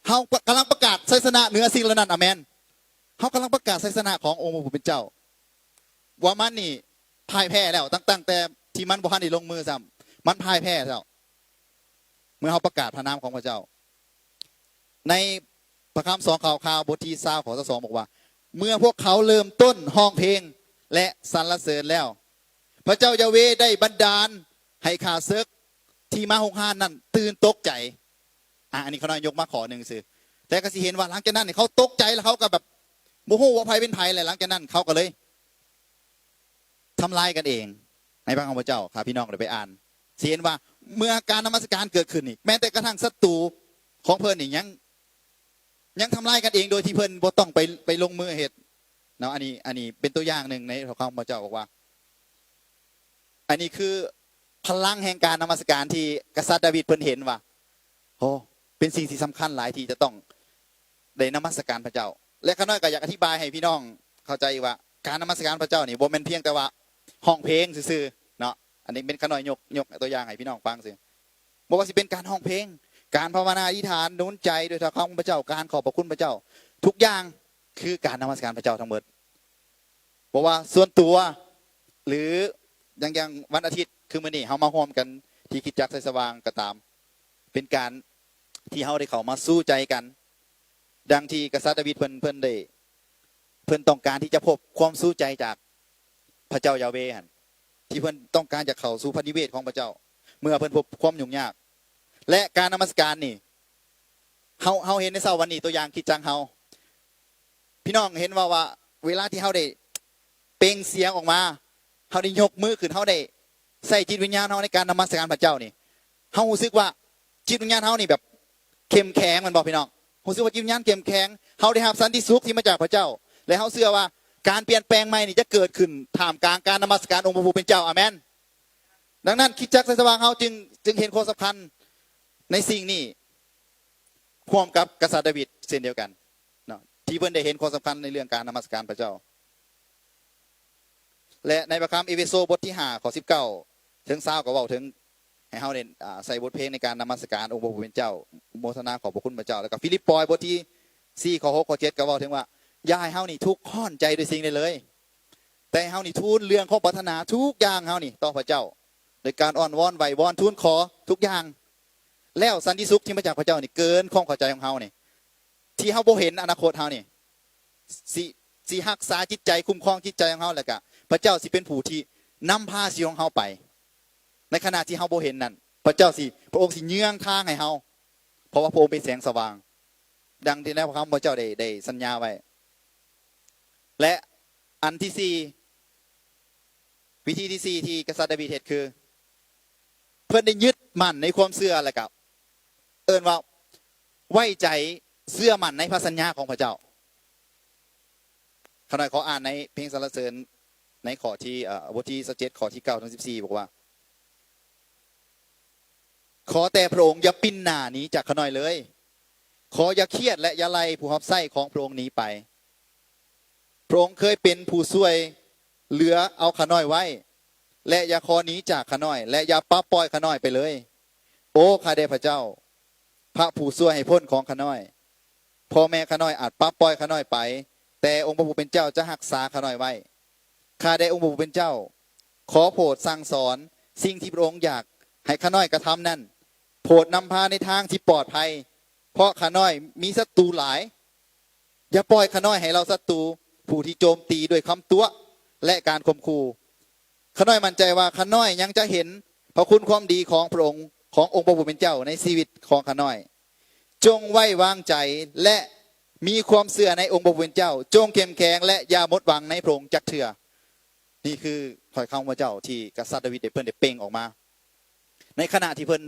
ເຮົາກຳລັງປະກາດໄຊຊະນະເໜືອສິ່ງເຫຼົ່ານັ້ນ. ອາເມນ. ເຮົາກຳລັງປະກາດໄຊຊະນະຂອງອົງພະຜູ້ເປັນເຈົ້າ ວ່າມັນນີ້ພ່າຍແພ້ແລ້ວ, ຕັ້ງ ຕັ້ງແຕ່ທີ່ມັນບໍ່ທັນໄດ້ລົງມືຊ້ຳ, ມັນພ່າຍແພ້ແລ້ວ ເມື່ອເຮົາປະກາດພະນາມຂອງພະເຈົ້າ. ໃນພະຄຳສອງຂ່າວຄາວ ບົດທີຊາວ ຂໍ້ຊາວສອງ ບອກວ່າ, ເມື່ອພວກເຂົາເລີ່ມຕົ້ນຮ້ອງເພງ ແລະ ສັນລະເສີນແລ້ວ, ພະເຈົ້າຢາເວໄດ້ບັນດານໃຫ້ຂ້າເສິກທີ່ມາຮຸກຮານນັ້ນຕື່ນຕົກໃຈ. ອາ ອັນນີ້ຂ້ານ້ອຍຍົກມາຂໍ້ໜຶ່ງຊື່, ແຕ່ກໍຊິເຫັນວ່າຫຼັງຈາກນັ້ນເຂົາຕົກໃຈ ແລ້ວເຂົາກໍແບບບໍ່ຮູ້ວ່າໃຜເປັນໃຜ, ແລະ ຫຼັງຈາກນັ້ນເຂົາກໍເລີຍທຳລາຍກັນເອງໃນພະຄຳຂອງພະເຈົ້າ. ຖ້າພີ່ນ້ອງໄດ້ໄປອ່ານ ຊິເຫັນວ່າເມື່ອການນະມັດສະການເກີດຂຶ້ນນີ້, ແມ້ແຕ່ກະທັ່ງສັດຕູຂອງເພິ່ນນີ້ຍັງ ຍັງທຳລາຍກັນເອງໂດຍທີ່ເພິ່ນບໍ່ຕ້ອງໄປ ໄປລົງມືເຮັດເນາະ. ອັນນີ້ ອັນນີ້ເປັນຕົວຢ່າງໜຶ່ງໃນພະຄຳຂອງພະເຈົ້າບອກວ່າ ອັນນີ້ຄືພະລັງແຫ່ງການນະມັດສະການທີ່ກະສັດດາວິດເພິ່ນເຫັນວ່າ ໂອ້ ເປັນສິ່ງທີ່ສຳຄັນຫຼາຍທີ່ຈະຕ້ອງໄດ້ນະມັດສະການພະເຈົ້າ. ແລະ ຂ້ານ້ອຍກໍຢາກອະທິບາຍໃຫ້ພີ່ນ້ອງເຂົ້າໃຈອີກວ່າ ການນະມັດສະການພະເຈົ້ານີ້ບໍ່ແມ່ນພຽງແຕ່ວ່າຮ້ອງເພງຊື່ໆເນາະ. ອັນນີ້ເປັນ ຂ້ານ້ອຍຍົກ ຍົກຕົວຢ່າງໃຫ້ພີ່ນ້ອງຟັງຊື່. ບໍ່ວ່າຊິເປັນການຮ້ອງເພງ, ການພາວະນາອະທິຖານ, ໜູນໃຈດ້ວຍຖ້ອຍຄຳຂອງພະເຈົ້າ, ການຂອບພະຄຸນພະເຈົ້າ, ທຸກຢ່າງຄືການນະມັດສະການພະເຈົ້າທັງໝົດ. ບໍ່ວ່າສ່ວນຕົວ ຫຼື ຢ່າງ ຢ່າງວັນອາທິດຄືມື້ນີ້ເຮົາມາຮ່ວມກັນທີ່ຄຣິສຕະຈັກໄຊສະຫວ່າງກໍຕາມ, ເປັນການທີ່ເຮົາໄດ້ເຂົ້າມາຊູ້ໃຈກັນ ດັ່ງທີ່ກະສັດດາວິດເພິ່ນ ເພິ່ນໄດ້ ເພິ່ນຕ້ອງການທີ່ຈະພົບຄວາມຊູ້ໃຈຈາກພະເຈົ້າຢາເວຫັ້ນ, ທີ່ເພິ່ນຕ້ອງການຈະເຂົ້າສູ່ພະນິເວດຂອງພະເຈົ້າ ເມື່ອເພິ່ນພົບຄວາມຫຍຸ້ງຍາກ. ແລະ ການນະມັດສະການນີ້ ເຮົາ ເຮົາເຫັນໃນເຊົ້າວັນນີ້ ຕົວຢ່າງຄຣິສຕະຈັກເຮົາ ພີ່ນ້ອງເຫັນວ່າ ວ່າເວລາທີ່ເຮົາໄດ້ເປັ່ງສຽງອອກມາ, ເຮົາໄດ້ຍົກມືຂຶ້ນ, ເຮົາໄດ້ໃຊ້ຈິດວິນຍານເຮົາໃນການນະມັດສະການພະເຈົ້ານີ້, ເຮົາຮູ້ສຶກວ່າຈິດວິນຍານເຮົານີ້ແບບເຂັ້ມແຂງແມ່ນບໍ່ພີ່ນ້ອງ? ຮູ້ສຶກວ່າຈິດວິນຍານເຂັ້ມແຂງ, ເຮົາໄດ້ຮັບສັນຕິສຸກທີ່ມາຈາກພະເຈົ້າ ແລະ ເຮົາເຊື່ອວ່າການປ່ຽນແປງໃໝ່ນີ້ຈະເກີດຂຶ້ນທ່າມກາງການນະມັດສະການອົງພະຜູ້ເປັນເຈົ້າ. ອາເມນ. ດັ່ງນັ້ນຄຣິສຕະຈັກໄຊສະຫວ່າງເຮົາຈຶ່ງ ຈຶ່ງເຫັນຄວາມສຳຄັນໃນສິ່ງນີ້ ຮ່ວມກັບກະສັດດາວິດເຊັ່ນດຽວກັນເນາະ ທີ່ເພິ່ນໄດ້ເຫັນຄວາມສຳຄັນໃນເລື່ອງການນະມັດສະການພະເຈົ້າ. ແລະ ໃນພະຄຳເອເຟໂຊບົດທີຫ້າ ຂໍ້ສິບເກົ້າເຖິງຊາວ ກໍເວົ້າເຖິງໃຫ້ເຮົາໄດ້ ອາ ໃສ່ບົດເພງໃນການນະມັດສະການອົງພະຜູ້ເປັນເຈົ້າ, ໂມທະນາຂອບພະຄຸນພະເຈົ້າ. ແລ້ວກໍຟີລິບປອຍບົດທີສີ່ ຂໍ້ຫົກ ຂໍ້ເຈັດ ກໍເວົ້າເຖິງວ່າ ຢ່າໃຫ້ເຮົານີ້ທຸກຮ້ອນໃຈດ້ວຍສິ່ງໃດເລີຍ, ແຕ່ໃຫ້ເຮົານີ້ທູນເລື່ອງຄວາມປາດຖະໜາທຸກຢ່າງເຮົານີ້ຕໍ່ພະເຈົ້າ ໂດຍການອ້ອນວອນໄຫວ້ວອນທູນຂໍທຸກຢ່າງ, ແລ້ວສັນຕິສຸກທີ່ມາຈາກພະເຈົ້ານີ້ເກີນຄວາມເຂົ້າໃຈຂອງເຮົານີ້ ທີ່ເຮົາບໍ່ເຫັນອະນາຄົດເຮົານີ້ ຊິ ຊິຮັກສາຈິດໃຈ, ຄຸ້ມຄອງຈິດໃຈຂອງເຮົາ, ແລ້ວກະພະເຈົ້າຊິເປັນຜູ້ທີ່ນຳພາຊີວິດຂອງເຮົາໄປ. ໃນຂະນະທີ່ເຮົາບໍ່ເຫັນນັ້ນ, ພະເຈົ້າຊິ ພະອົງຊິເຍືອງທາງໃຫ້ເຮົາ, ເພາະວ່າພະອົງເປັນແສງສະຫວ່າງ, ດັ່ງທີ່ໃນພະຄຳຂອງພະເຈົ້າໄດ້ ໄດ້ສັນຍາໄວ້. ແລະ ອັນທີສີ່, ວິທີທີສີ່ທີ່ກະສັດດາວິດເຮັດຄື ເພິ່ນໄດ້ຍຶດໝັ້ນໃນຄວາມເຊື່ອ ແລ້ວກໍເອີ້ນວ່າໄວ້ໃຈເຊື່ອໝັ້ນໃນພະສັນຍາຂອງພະເຈົ້າ. ຂ້ານ້ອຍຂໍອ່ານໃນເພງສັນລະເສີນ ໃນຂໍ້ທີ່ ເອີ ບົດທີຊາວເຈັດ ຂໍ້ທີເກົ້າເຖິງສິບສີ່ ບອກວ່າ ຂໍແຕ່ພະອົງຢ່າປິ່ນໜ້າໜີຈາກຂ້ານ້ອຍເລີຍ. ຂໍຢ່າຄຽດ ແລະ ຢ່າໄລ່ຜູ້ຮັບໃຊ້ຂອງພະອົງໜີໄປ. ພະອົງເຄີຍເປັນຜູ້ຊ່ວຍເຫຼືອເອົາຂ້ານ້ອຍໄວ້ ແລະ ຢ່າຂໍໜີຈາກຂ້ານ້ອຍ ແລະ ຢ່າປັບປ່ອຍຂ້ານ້ອຍໄປເລີຍ. ໂອ ຂ້າແດ່ພະເຈົ້າ, ພະຜູ້ຊ່ວຍໃຫ້ພົ້ນຂອງຂ້ານ້ອຍ. ພໍ່ແມ່ຂ້ານ້ອຍອາດປັບປ່ອຍຂ້ານ້ອຍໄປ, ແຕ່ອົງພະຜູ້ເປັນເຈົ້າຈະຮັກສາຂ້ານ້ອຍໄວ້. ຂ້າແດ່ອົງພະຜູ້ເປັນເຈົ້າ, ຂໍໂປດສັ່ງສອນສິ່ງທີ່ພະອົງຢາກໃຫ້ຂ້ານ້ອຍກະທຳນັ້ນ. ໂປດນຳພາໃນທາງທີ່ປອດໄພ, ເພາະຂ້ານ້ອຍມີສັດຕູຫຼາຍ. ຢ່າປ່ອຍຂ້ານ້ອຍໃຫ້ເຫຼົ່າສັດຕູ, ຜູ້ທີ່ໂຈມຕີດ້ວຍຄຳຕົວະ ແລະ ການຂົ່ມຂູ່. ຂ້ານ້ອຍໝັ້ນໃຈວ່າຂ້ານ້ອຍຍັງຈະເຫັນພະຄຸນຄວາມດີຂອງພະອົງ, ຂອງອົງພະຜູ້ເປັນເຈົ້າໃນຊີວິດຂອງຂ້ານ້ອຍ. ຈົ່ງໄວ້ວາງໃຈ ແລະ ມີຄວາມເຊື່ອໃນອົງພະຜູ້ເປັນເຈົ້າ. ຈົ່ງເຂັ້ມແຂງ ແລະ ຢ່າໝົດຫວັງໃນພະອົງຈັກເທື່ອ. ນີ້ຄືຖ້ອຍຄຳຂອງພະເຈົ້າທີ່ກະສັດດາວິດໄດ້ ເພິ່ນໄດ້ເປັ່ງອອກມາ ໃນຂະນະທີ່ເພິ່ນ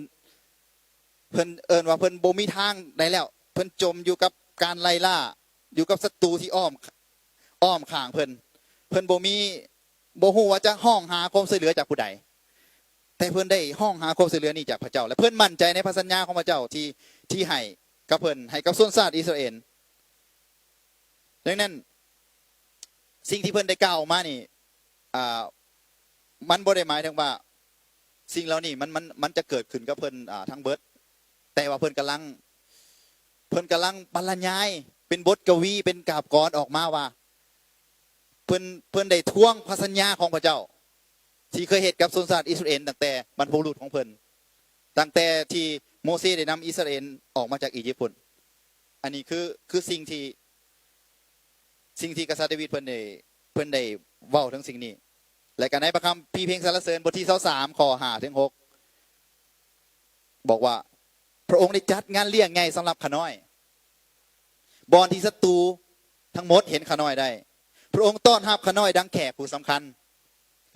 ເພິ່ນເອີ້ນວ່າເພິ່ນບໍ່ມີທາງໃດແລ້ວ, ເພິ່ນຈົມຢູ່ກັບການໄລ່ລ່າ, ຢູ່ກັບສັດຕູທີ່ອ້ອມ ອ້ອມຂ້າງເພິ່ນ, ເພິ່ນບໍ່ມີ ບໍ່ຮູ້ວ່າຈະຮ້ອງຫາຄວາມຊ່ວຍເຫຼືອຈາກຜູ້ໃດ, ແຕ່ເພິ່ນໄດ້ຮ້ອງຫາຄວາມຊ່ວຍເຫຼືອນີ້ຈາກພະເຈົ້າ ແລະ ເພິ່ນໝັ້ນໃຈໃນພະສັນຍາຂອງພະເຈົ້າທີ່ ທີ່ໃຫ້ກັບເພິ່ນ, ໃຫ້ກັບຊົນຊາດອິດສະຣາເອນ. ດັ່ງນັ້ນ ສິ່ງທີ່ເພິ່ນໄດ້ກ່າວອອກມານີ້ ອ່າ ມັນບໍ່ໄດ້ໝາຍເຖິງວ່າສິ່ງເຫຼົ່ານີ້ມັນ ມັນ ມັນຈະເກີດຂຶ້ນກັບເພິ່ນ ອ່າ ທັງເບິດ, ແຕ່ວ່າເພິ່ນກຳລັງ ເພິ່ນກຳລັງບັນລະຍາຍເປັນບົດກະວີ ເປັນກາບກອນອອກມາວ່າ ເພິ່ນ ເພິ່ນໄດ້ທວງພະສັນຍາຂອງພະເຈົ້າ ທີ່ເຄີຍເຮັດກັບຊົນຊາດອິດສະຣາເອນຕັ້ງແຕ່ບັນພະບຸລຸດຂອງເພິ່ນ, ຕັ້ງແຕ່ທີ່ໂມເຊໄດ້ນຳອິດສະຣາເອນອອກມາຈາກອີຢິບພຸ້ນ. ອັນນີ້ຄື ຄືສິ່ງທີ່ ສິ່ງທີ່ກະສັດດາວິດເພິ່ນໄດ້ ເພິ່ນໄດ້ເວົ້າເຖິງສິ່ງນີ້. ແລະ ກະໃນພະຄຳພີເພງສັນລະເສີນ ບົດທີຊາວສາມ ຂໍ້ຫ້າເຖິງຫົກ ບອກວ່າ ພະອົງໄດ້ຈັດງານລ້ຽງໃຫຍ່ສຳລັບຂ້ານ້ອຍ ບ່ອນທີ່ສັດຕູທັງໝົດເຫັນຂ້ານ້ອຍໄດ້. ພະອົງຕ້ອນຮັບຂ້ານ້ອຍດັ່ງແຂກຜູ້ສຳຄັນ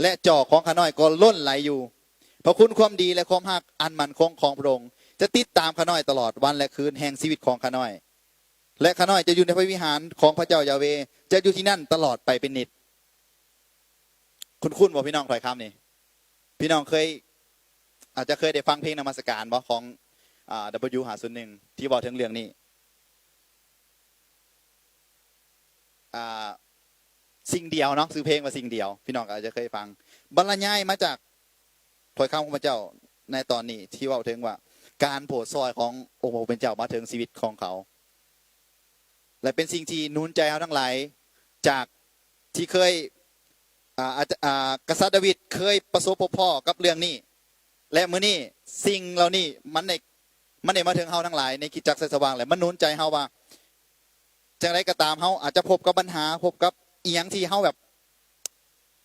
ແລະ ຈອກຂອງຂ້ານ້ອຍກໍລົ້ນໄຫຼຢູ່. ພະຄຸນຄວາມດີ ແລະ ຄວາມຮັກອັນໝັ້ນຄົງຂອງພະອົງຈະຕິດຕາມຂ້ານ້ອຍຕະຫຼອດວັນ ແລະ ຄືນແຫ່ງຊີວິດຂອງຂ້ານ້ອຍ, ແລະ ຂ້ານ້ອຍຈະຢູ່ໃນພະວິຫານຂອງພະເຈົ້າຢາເວ, ຈະຢູ່ທີ່ນັ້ນຕະຫຼອດໄປເປັນນິດ. ຄຸ້ນໆບໍ່ພີ່ນ້ອງ ຖ້ອຍຄຳນີ້? ພີ່ນ້ອງເຄີຍ ອາດຈະເຄີຍໄດ້ຟັງເພງນະມັດສະການບໍ່ ຂອງ ອ່າ ດັບເບິນຢູ ຫ້າສູນໜຶ່ງ ທີ່ເວົ້າເຖິງເລື່ອງນີ້ ອ່າ ສິ່ງດຽວເນາະ, ຊື່ເພງວ່າສິ່ງດຽວ, ພີ່ນ້ອງກໍອາດຈະເຄີຍຟັງ. ບັນລະຍາຍມາຈາກຖ້ອຍຄຳຂອງພະເຈົ້າໃນຕອນນີ້ ທີ່ເວົ້າເຖິງວ່າການໂປດຊ່ອຍຂອງອົງພະຜູ້ເປັນເຈົ້າມາເຖິງຊີວິດຂອງເຂົາ ແລະ ເປັນສິ່ງທີ່ໜູນໃຈເຮົາທັງຫຼາຍ ຈາກທີ່ເຄີຍ ອ່າ ອາ ອາ ກະສັດດາວິດເຄີຍປະສົບພົບພໍ້ກັບເລື່ອງນີ້ ແລະ ມື້ນີ້ສິ່ງເຫຼົ່ານີ້ມັນໄດ້ ມັນໄດ້ມາເຖິງເຮົາທັງຫຼາຍໃນຄຣິສຕະຈັກໄຊສະຫວ່າງ ແລະ ມັນໜູນໃຈເຮົາວ່າ ຈັ່ງໃດກໍຕາມ ເຮົາອາດຈະພົບກັບບັນຫາ, ພົບກັບອີ່ຫຍັງທີ່ເຮົາແບບ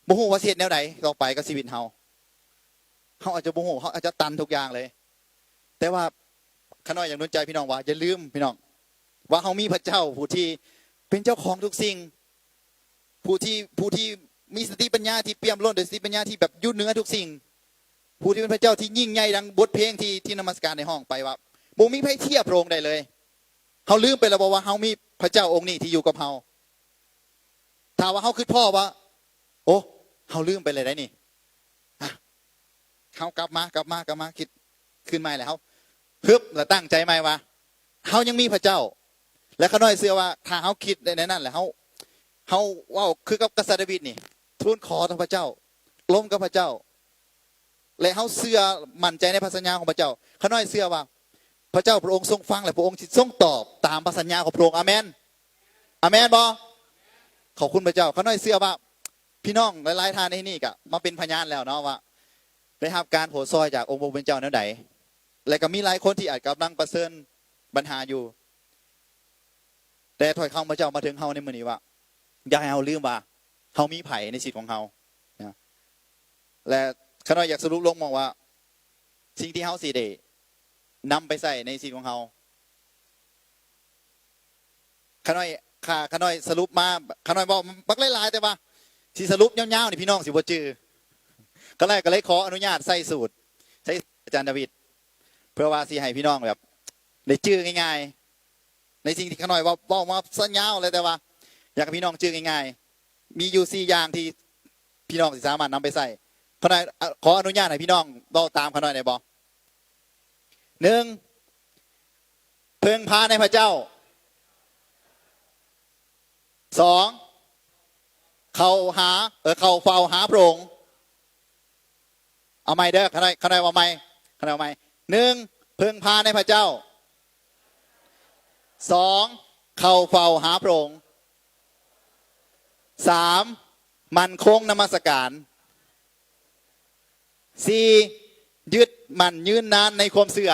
ບໍ່ຮູ້ວ່າຊິເຮັດແນວໃດຕໍ່ໄປກັບຊີວິດເຮົາ. ເຮົາອາດຈະບໍ່ຮູ້, ເຮົາອາດຈະຕັນທຸກຢ່າງເລີຍ. ແຕ່ວ່າຂ້ານ້ອຍຢາກໜູນໃຈພີ່ນ້ອງວ່າ ຢ່າລືມພີ່ນ້ອງ ວ່າເຮົາມີພະເຈົ້າຜູ້ທີ່ເປັນເຈົ້າຂອງທຸກສິ່ງ, ຜູ້ທີ່ ຜູ້ທີ່ມີສະຕິປັນຍາທີ່ປ່ຽມລົ້ນດ້ວຍສະຕິປັນຍາທີ່ແບບຢູ່ເໜືອທຸກສິ່ງ, ຜູ້ທີ່ເປັນພະເຈົ້າທີ່ຍິ່ງໃຫຍ່ ດັ່ງບົດເພງທີ່ ທີ່ນະມັດສະການໄດ້ຮ້ອງໄປວ່າ ບໍ່ມີໃຜທຽບພະອົງໄດ້ເລີຍ. ເຮົາລືມໄປແລ້ວບໍ່ວ່າເຮົາມີພະເຈົ້າອົງນີ້ທີ່ຢູ່ກັບເຮົາ? ຖ້າວ່າເຮົາຄິດພໍ້ວ່າ ໂອ້ ເຮົາລືມໄປແລ້ວໄດ໋ນີ້ ເຮົາກັບມາ ກັບມາ ກັບມາ ຄິດຄືນໃໝ່ ແລ້ວເຮົາຮຶບ ແລ້ວຕັ້ງໃຈໃໝ່ວ່າ ເຮົາຍັງມີພະເຈົ້າ. ແລະ ຂ້ານ້ອຍເຊື່ອວ່າ ຖ້າເຮົາຄິດໄດ້ແນວນັ້ນ ແລ້ວເຮົາ ເຮົາເວົ້າຄືກັບກະສັດດາວິດນີ້ ທູນຂໍຕໍ່ພະເຈົ້າ, ລົມກັບພະເຈົ້າ ແລະ ເຮົາເຊື່ອໝັ້ນໃຈໃນພະສັນຍາຂອງພະເຈົ້າ. ຂ້ານ້ອຍເຊື່ອວ່າ ພະເຈົ້າພະອົງຊົງຟັງ ແລະ ພະອົງຊິຊົງຕອບຕາມພະສັນຍາຂອງພະອົງ. ອາເມນ. ອາເມນບໍ່? ຂອບຄຸນພະເຈົ້າ. ຂ້ານ້ອຍເຊື່ອວ່າ ພີ່ນ້ອງຫຼາຍໆທ່ານໃນທີ່ນີ້ກະມາເປັນພະຍານແລ້ວເນາະ ວ່າໄດ້ຮັບການໂປດຊ່ອຍຈາກອົງພະຜູ້ເປັນເຈົ້າແນວໃດ ແລະ ກະມີຫຼາຍຄົນທີ່ອາດກຳລັງປະເຊີນບັນຫາຢູ່. ແຕ່ຖ້ອຍຄຳພະເຈົ້າມາເຖິງເຮົາໃນມື້ນີ້ວ່າ ຢ່າໃຫ້ເຮົາລືມວ່າເຮົາມີໃຜໃນຊີວິດຂອງເຮົານະ. ແລະ ຂ້ານ້ອຍຢາກສະຫຼຸບລົງມອງວ່າ ສິ່ງທີ່ເຮົາຊິໄດ້ນຳໄປໃຊ້ໃນຊີວິດຂອງເຮົາ ຂ້ານ້ອຍ ຂ້າ ຂ້ານ້ອຍສະຫຼຸບມາ ຂ້ານ້ອຍເວົ້າບັກຫຼາຍໆ ແຕ່ວ່າຊິສະຫຼຸບຍາວໆນີ້ ພີ່ນ້ອງຊິບໍ່ຈື່. ຂ້ານ້ອຍກໍເລີຍຂໍອະນຸຍາດໃຊ້ສູດ ໃຊ້ອາຈານດາວິດ ເພື່ອວ່າຊິໃຫ້ພີ່ນ້ອງແບບໄດ້ຈື່ງ່າຍໆ ໃນສິ່ງທີ່ຂ້ານ້ອຍເວົ້າ ເວົ້າມາສັນຍາວເລີຍ ແຕ່ວ່າຢາກໃຫ້ພີ່ນ້ອງຈື່ງ່າຍ ມີຢູ່ສີ່ຢ່າງທີ່ພີ່ນ້ອງຊິສາມາດນຳໄປໃຊ້. ຂ້ານ້ອຍ ອະ ຂໍອະນຸຍາດໃຫ້ພີ່ນ້ອງເວົ້າຕາມຂ້ານ້ອຍໄດ້ບໍ່? ໜຶ່ງ ເພິ່ງພາໃນພະເຈົ້າ. ສອງ ເຂົ້າຫາ ເອີ ເຂົ້າເຝົ້າຫາພະອົງ. ເອົາໃໝ່ເດີ ຂ້ານ້ອຍ ຂ້ານ້ອຍເວົ້າໃໝ່ ຂ້ານ້ອຍເວົ້າໃໝ່. ໜຶ່ງ ເພິ່ງພາໃນພະເຈົ້າ. ສອງ ເຂົ້າເຝົ້າຫາພະອົງ. ສາມ ໝັ້ນຄົງນະມັດສະການ. ສີ່ ຍຶດໝັ້ນຍືນນານໃນຄວາມເຊື່ອ.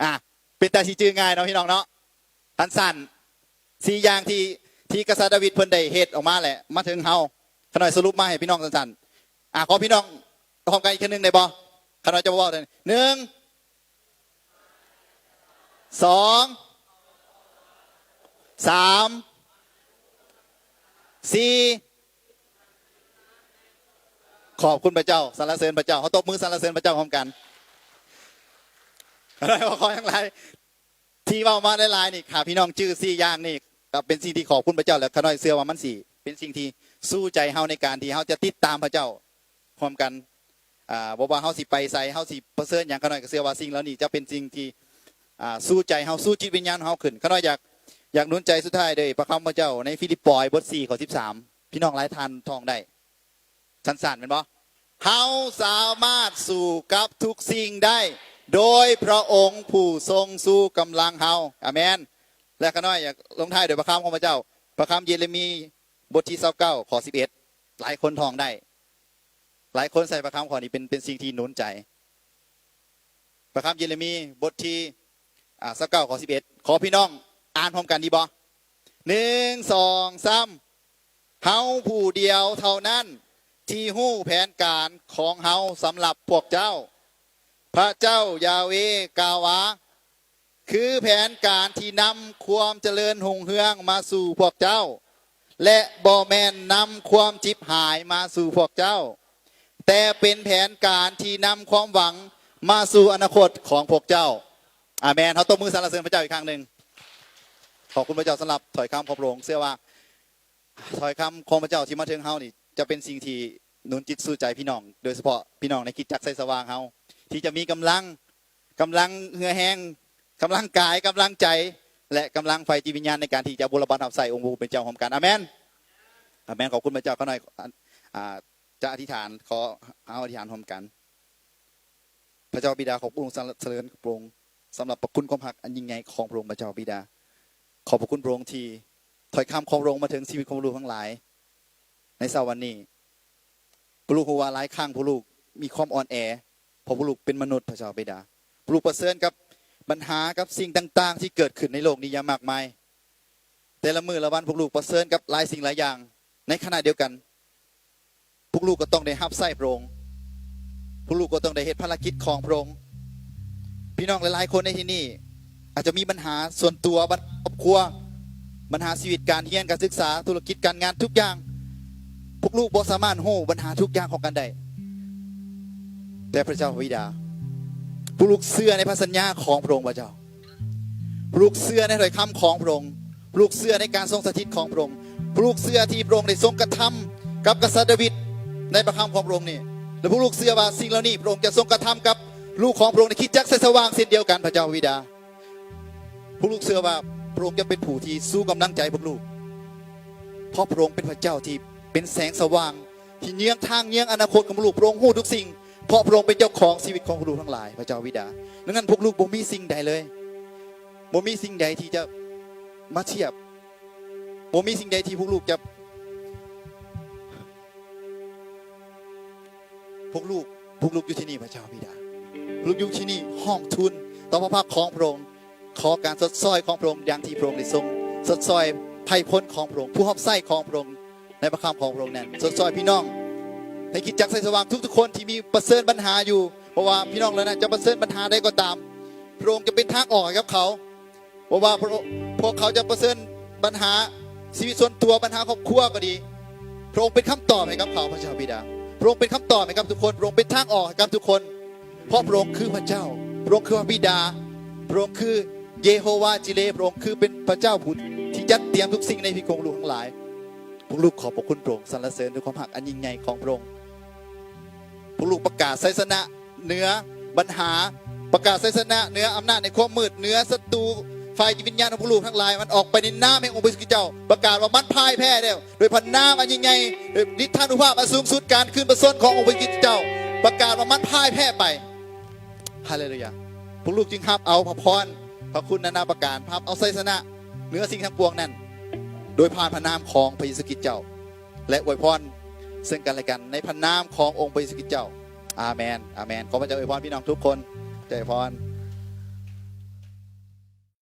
ອ່າ ເປັນຕາຊິຈື່ງ່າຍເນາະ ພີ່ນ້ອງເນາະ. ສັ້ນໆ ສີ່ຢ່າງທີ່ ທີ່ກະສັດດາວິດເພິ່ນໄດ້ເຮັດອອກມາ ແລະ ມາເຖິງເຮົາ. ຂ້ານ້ອຍສະຫຼຸບມາໃຫ້ພີ່ນ້ອງສັ້ນໆ. ອ່າ ຂໍພີ່ນ້ອງພ້ອມກັນອີກເທື່ອໜຶ່ງໄດ້ບໍ່? ຂ້ານ້ອຍຈະເວົ້າເທື່ອໜຶ່ງ ສອງ ສາມ ສີ່ ຂອບຄຸນພະເຈົ້າ ສັນລະເສີນພະເຈົ້າ. ເຮົາຕົບມືສັນລະເສີນພະເຈົ້າພ້ອມກັນ. ຂ້ານ້ອຍຂໍຢ່າງຫຼາຍ ທີ່ເວົ້າມາຫຼາຍໆນີ້ ຖ້າພີ່ນ້ອງຈື່ສີ່ຢ່າງນີ້ ກໍເປັນສິ່ງທີ່ຂອບຄຸນພະເຈົ້າ ແລະ ຂ້ານ້ອຍເຊື່ອວ່າມັນຊິເປັນສິ່ງທີ່ຊູໃຈເຮົາໃນການທີ່ເຮົາຈະຕິດຕາມພະເຈົ້າພ້ອມກັນ. ອ່າ ບໍ່ວ່າເຮົາຊິໄປໃສ ເຮົາຊິປະເຊີນຫຍັງ ຂ້ານ້ອຍກໍເຊື່ອວ່າສິ່ງເຫຼົ່ານີ້ຈະເປັນສິ່ງທີ່ ອ່າ ຊູໃຈເຮົາ ຊູຈິດວິນຍານເຮົາຂຶ້ນ. ຂ້ານ້ອຍຢາກ ຢາກໜູນໃຈສຸດທ້າຍດ້ວຍພະຄຳພະເຈົ້າໃນຟີລິບປອຍບົດສີ່ ຂໍ້ສິບສາມ ພີ່ນ້ອງຫຼາຍທ່ານທ່ອງໄດ້ ສັ້ນໆ ແມ່ນບໍ່? ເຮົາສາມາດສູ້ກັບທຸກສິ່ງໄດ້ ໂດຍພະອົງຜູ້ຊົງຊູກຳລັງເຮົາ. ອາເມນ. ແລະ ຂ້ານ້ອຍຢາກລົງທ້າຍດ້ວຍພະຄຳຂອງພະເຈົ້າ ພະຄຳເຢເຣມີ ບົດທີຊາວເກົ້າ ຂໍ້ສິບເອັດ ຫຼາຍຄົນທ່ອງໄດ້ ຫຼາຍຄົນໃຊ້ພະຄຳຂໍ້ນີ້ເປັນ ເປັນສິ່ງທີ່ໜູນໃຈ. ພະຄຳເຢເຣມີ ບົດທີ ອ່າ ຊາວເກົ້າ ຂໍ້ສິບເອັດ ຂໍພີ່ນ້ອງອ່ານພ້ອມກັນດີບໍ່? ໜຶ່ງ ສອງ ສາມ ເຮົາຜູ້ດຽວເທົ່ານັ້ນທີ່ຮູ້ແຜນການຂອງເຮົາສຳລັບພວກເຈົ້າ. ພະເຈົ້າຢາເວກ່າວວ່າ ຄືແຜນການທີ່ນຳຄວາມຈະເລີນຮຸ່ງເຮືອງມາສູ່ພວກເຈົ້າ ແລະ ບໍ່ແມ່ນນຳຄວາມຈິບຫາຍມາສູ່ພວກເຈົ້າ, ແຕ່ເປັນແຜນການທີ່ນຳຄວາມຫວັງມາສູ່ອະນາຄົດຂອງພວກເຈົ້າ. ອາເມນ. ເຮົາຕົບມືສັນລະເສີນພະເຈົ້າອີກຄັ້ງໜຶ່ງ. ຂອບຄຸນພະເຈົ້າສຳລັບຖ້ອຍຄຳຂອງພະອົງ. ເຊື່ອວ່າ ຖ້ອຍຄຳຂອງພະເຈົ້າທີ່ມາເຖິງເຮົານີ້ ຈະເປັນສິ່ງທີ່ໜູນຈິດຊູໃຈພີ່ນ້ອງ, ໂດຍສະເພາະພີ່ນ້ອງໃນຄຣິສຕະຈັກໄຊສະຫວ່າງເຮົາ ທີ່ຈະມີກຳລັງ, ກຳລັງເຫື່ອແຮງ, ກຳລັງກາຍ, ກຳລັງໃຈ ແລະ ກຳລັງໄຟຈິດວິນຍານ ໃນການທີ່ຈະບຸນລະບັດຮັບໃຊ້ອົງພະຜູ້ເປັນເຈົ້າຮ່ວມກັນ. ອາເມນ. ອາເມນ. ຂອບຄຸນພະເຈົ້າ. ຂ້ານ້ອຍ ອາ ຈະອະທິຖານ, ຂໍເຮົາອະທິຖານຮ່ວມກັນ. ພະເຈົ້າບິດາ ຂອບຄຸນ ສັນລະເສີນພະອົງ ສຳລັບພະຄຸນຄວາມຮັກອັນຍິ່ງໃຫຍ່ຂອງພະອົງ. ພະເຈົ້າບິດາ ຂອບພະຄຸນພະອົງທີ່ຖ້ອຍຄຳຂອງພະອົງມາເຖິງຊີວິດຂອງພວກລູກທັງຫຼາຍໃນເຊົ້າວັນນີ້. ພວກລູກຮູ້ວ່າຫຼາຍຄັ້ງພວກລູກມີຄວາມອ່ອນແອ ເພາະພວກລູກເປັນມະນຸດ. ພະເຈົ້າບິດາ ພວກລູກປະເຊີນກັບບັນຫາ, ກັບສິ່ງຕ່າງໆທີ່ເກີດຂຶ້ນໃນໂລກນີ້ຢ່າງມາກມາຍ. ແຕ່ລະມື້ລະວັນພວກລູກປະເຊີນກັບຫຼາຍສິ່ງຫຼາຍຢ່າງ. ໃນຂະນະດຽວກັນ ພວກລູກກໍຕ້ອງໄດ້ຮັບໃຊ້ພະອົງ, ພວກລູກກໍຕ້ອງໄດ້ເຮັດພາລະກິດຂອງພະອົງ. ພີ່ນ້ອງຫຼາຍໆຄົນໃນທີ່ນີ້ ອາດຈະມີບັນຫາສ່ວນຕົວ, ບັນຫາຄອບຄົວ, ບັນຫາຊີວິດການຮຽນ, ການສຶກສາ, ທຸລະກິດ, ການງານ, ທຸກຢ່າງ. ພວກລູກບໍ່ສາມາດຮູ້ບັນຫາທຸກຢ່າງຂອງກັນໄດ້. ແຕ່ພະເຈົ້າພະບິດາ, ພວກລູກເຊື່ອໃນພະສັນຍາຂອງພະອົງ, ພະເຈົ້າ. ພວກລູກເຊື່ອໃນຖ້ອຍຄຳຂອງພະອົງ. ພວກລູກເຊື່ອໃນການຊົງສະຖິດຂອງພະອົງ. ພວກລູກເຊື່ອທີ່ພະອົງໄດ້ຊົງກະທຳກັບກະສັດດາວິດໃນພະຄຳຂອງພະອົງນີ້. ແລະ ພວກລູກເຊື່ອວ່າສິ່ງເຫຼົ່ານີ້ພະອົງຈະຊົງກະທຳກັບລູກຂອງພະອົງໃນຄຣິສຕະຈັກໄຊສະຫວ່າງເຊັ່ນດຽວກັນ, ພະເຈົ້າພະບິດາ. ພວກລູກເຊື່ອວ່າພະອົງຈະເປັນຜູ້ທີ່ຊູກຳລັງໃຈພວກລູກ, ເພາະພະອົງເປັນພະເຈົ້າທີ່ເປັນແສງສະຫວ່າງ ທີ່ເຍືອງທາງເຍືອງອະນາຄົດຂອງພວກລູກ. ພະອົງຮູ້ທຸກສິ່ງ, ເພາະພະອົງເປັນເຈົ້າຂອງຊີວິດຂອງພວກລູກທັງຫຼາຍ, ພະເຈົ້າບິດາ. ດັ່ງນັ້ນພວກລູກບໍ່ມີສິ່ງໃດເລີຍ, ບໍ່ມີສິ່ງໃດທີ່ຈະມາທຽບ, ບໍ່ມີສິ່ງໃດທີ່ພວກລູກຈະ ພວກລູກ, ພວກລູກຢູ່ທີ່ນີ້, ພະເຈົ້າບິດາ. ພວກລູກຢູ່ທີ່ນີ້ ຮ້ອງທູນຕໍ່ພະພັກຂອງພະອົງ, ຂໍການຊົດຊ່ອຍຂອງພະອົງ ຢ່າງທີ່ພະອົງໄດ້ຊົງຊົດຊ່ອຍໄພພົນຂອງພະອົງ, ຜູ້ຮັບໃຊ້ຂອງພະອົງ ໃນພະຄຳຂອງພະອົງນັ້ນ. ຊົດຊ່ອຍພີ່ນ້ອງໃນຄຣິສຕະຈັກໄຊສະຫວ່າງທຸກໆຄົນທີ່ມີປະເຊີນບັນຫາຢູ່, ບໍ່ວ່າພີ່ນ້ອງເຫຼົ່ານັ້ນຈະປະເຊີນບັນຫາໃດກໍຕາມ, ພະອົງຈະເປັນທາງອອກໃຫ້ກັບເຂົາ. ບໍ່ວ່າພວກ ພວກເຂົາຈະປະເຊີນບັນຫາຊີວິດສ່ວນຕົວ, ບັນຫາຄອບຄົວກໍດີ, ພະອົງເປັນຄຳຕອບໃຫ້ກັບເຂົາ, ພະເຈົ້າບິດາ. ພະອົງເປັນຄຳຕອບໃຫ້ກັບທຸກຄົນ, ພະອົງເປັນທາງອອກໃຫ້ກັບທຸກຄົນ, ເພາະພະອົງຄືພະເຈົ້າ, ພະອົງຄືພະບິດາ, ພະອົງຄືເຢໂຮວາຈິເຣ, ພະອົງຄືເປັນພະເຈົ້າຜູ້ທີ່ ຈັດຕຽມທຸກສິ່ງໃນຊີວິດຂອງລູກທັງຫຼາຍ. ພວກລູກຂອບພະຄຸນພະອົງ, ສັນລະເສີນດ້ວຍຄວາມຮັກອັນຍິ່ງໃຫຍ່ຂອງພະອົງ. ພວກລູກປະກາດໄຊຊະນະເໜືອບັນຫາ, ປະກາດໄຊຊະນະເໜືອອຳນາດໃນຄວາມມືດ, ເໜືອສັດຕູຝ່າຍຈິດວິນຍານຂອງພວກລູກທັງຫຼາຍ, ມັນອອກໄປໃນນາມແຫ່ງອົງພະເຢຊູຄຣິສຕເຈົ້າ. ປະກາດວ່າມັນພ່າຍແພ້ແລ້ວ ໂດຍພະນາມອັນຍິ່ງໃຫຍ່, ໂດຍລິດທານຸພາບອັນສູງສຸດ, ການຄືນພະຊົນຂອງອົງພະເຢຊູຄຣິສຕເຈົ້າ, ປະກາດວ່າມັນພ່າຍແພ້ໄປ. ຮາເລລູຢາ. ພວກລູກຈຶ່ງຮັບເອົາພະພອນ, ພະຄຸນນານາປະການ, ຮັບເອົາໄຊຊະນະເໜືອສິ່ງທັງປວງນັ້ນ, ໂດຍຜ່ານພະນາມຂອງພະເຢຊູຄຣິສເຈົ້າ, ແລະ ອວຍພອນເຊິ່ງກັນແລະກັນໃນພະນາມຂອງອົງພະເຢຊູຄຣິສເຈົ້າ. ອາເມນ, ອາເມນ. ຂໍພະເຈົ້າອວຍພອນພີ່ນ້ອງທຸກຄົນ. ເຈົ້າອວຍພອນ.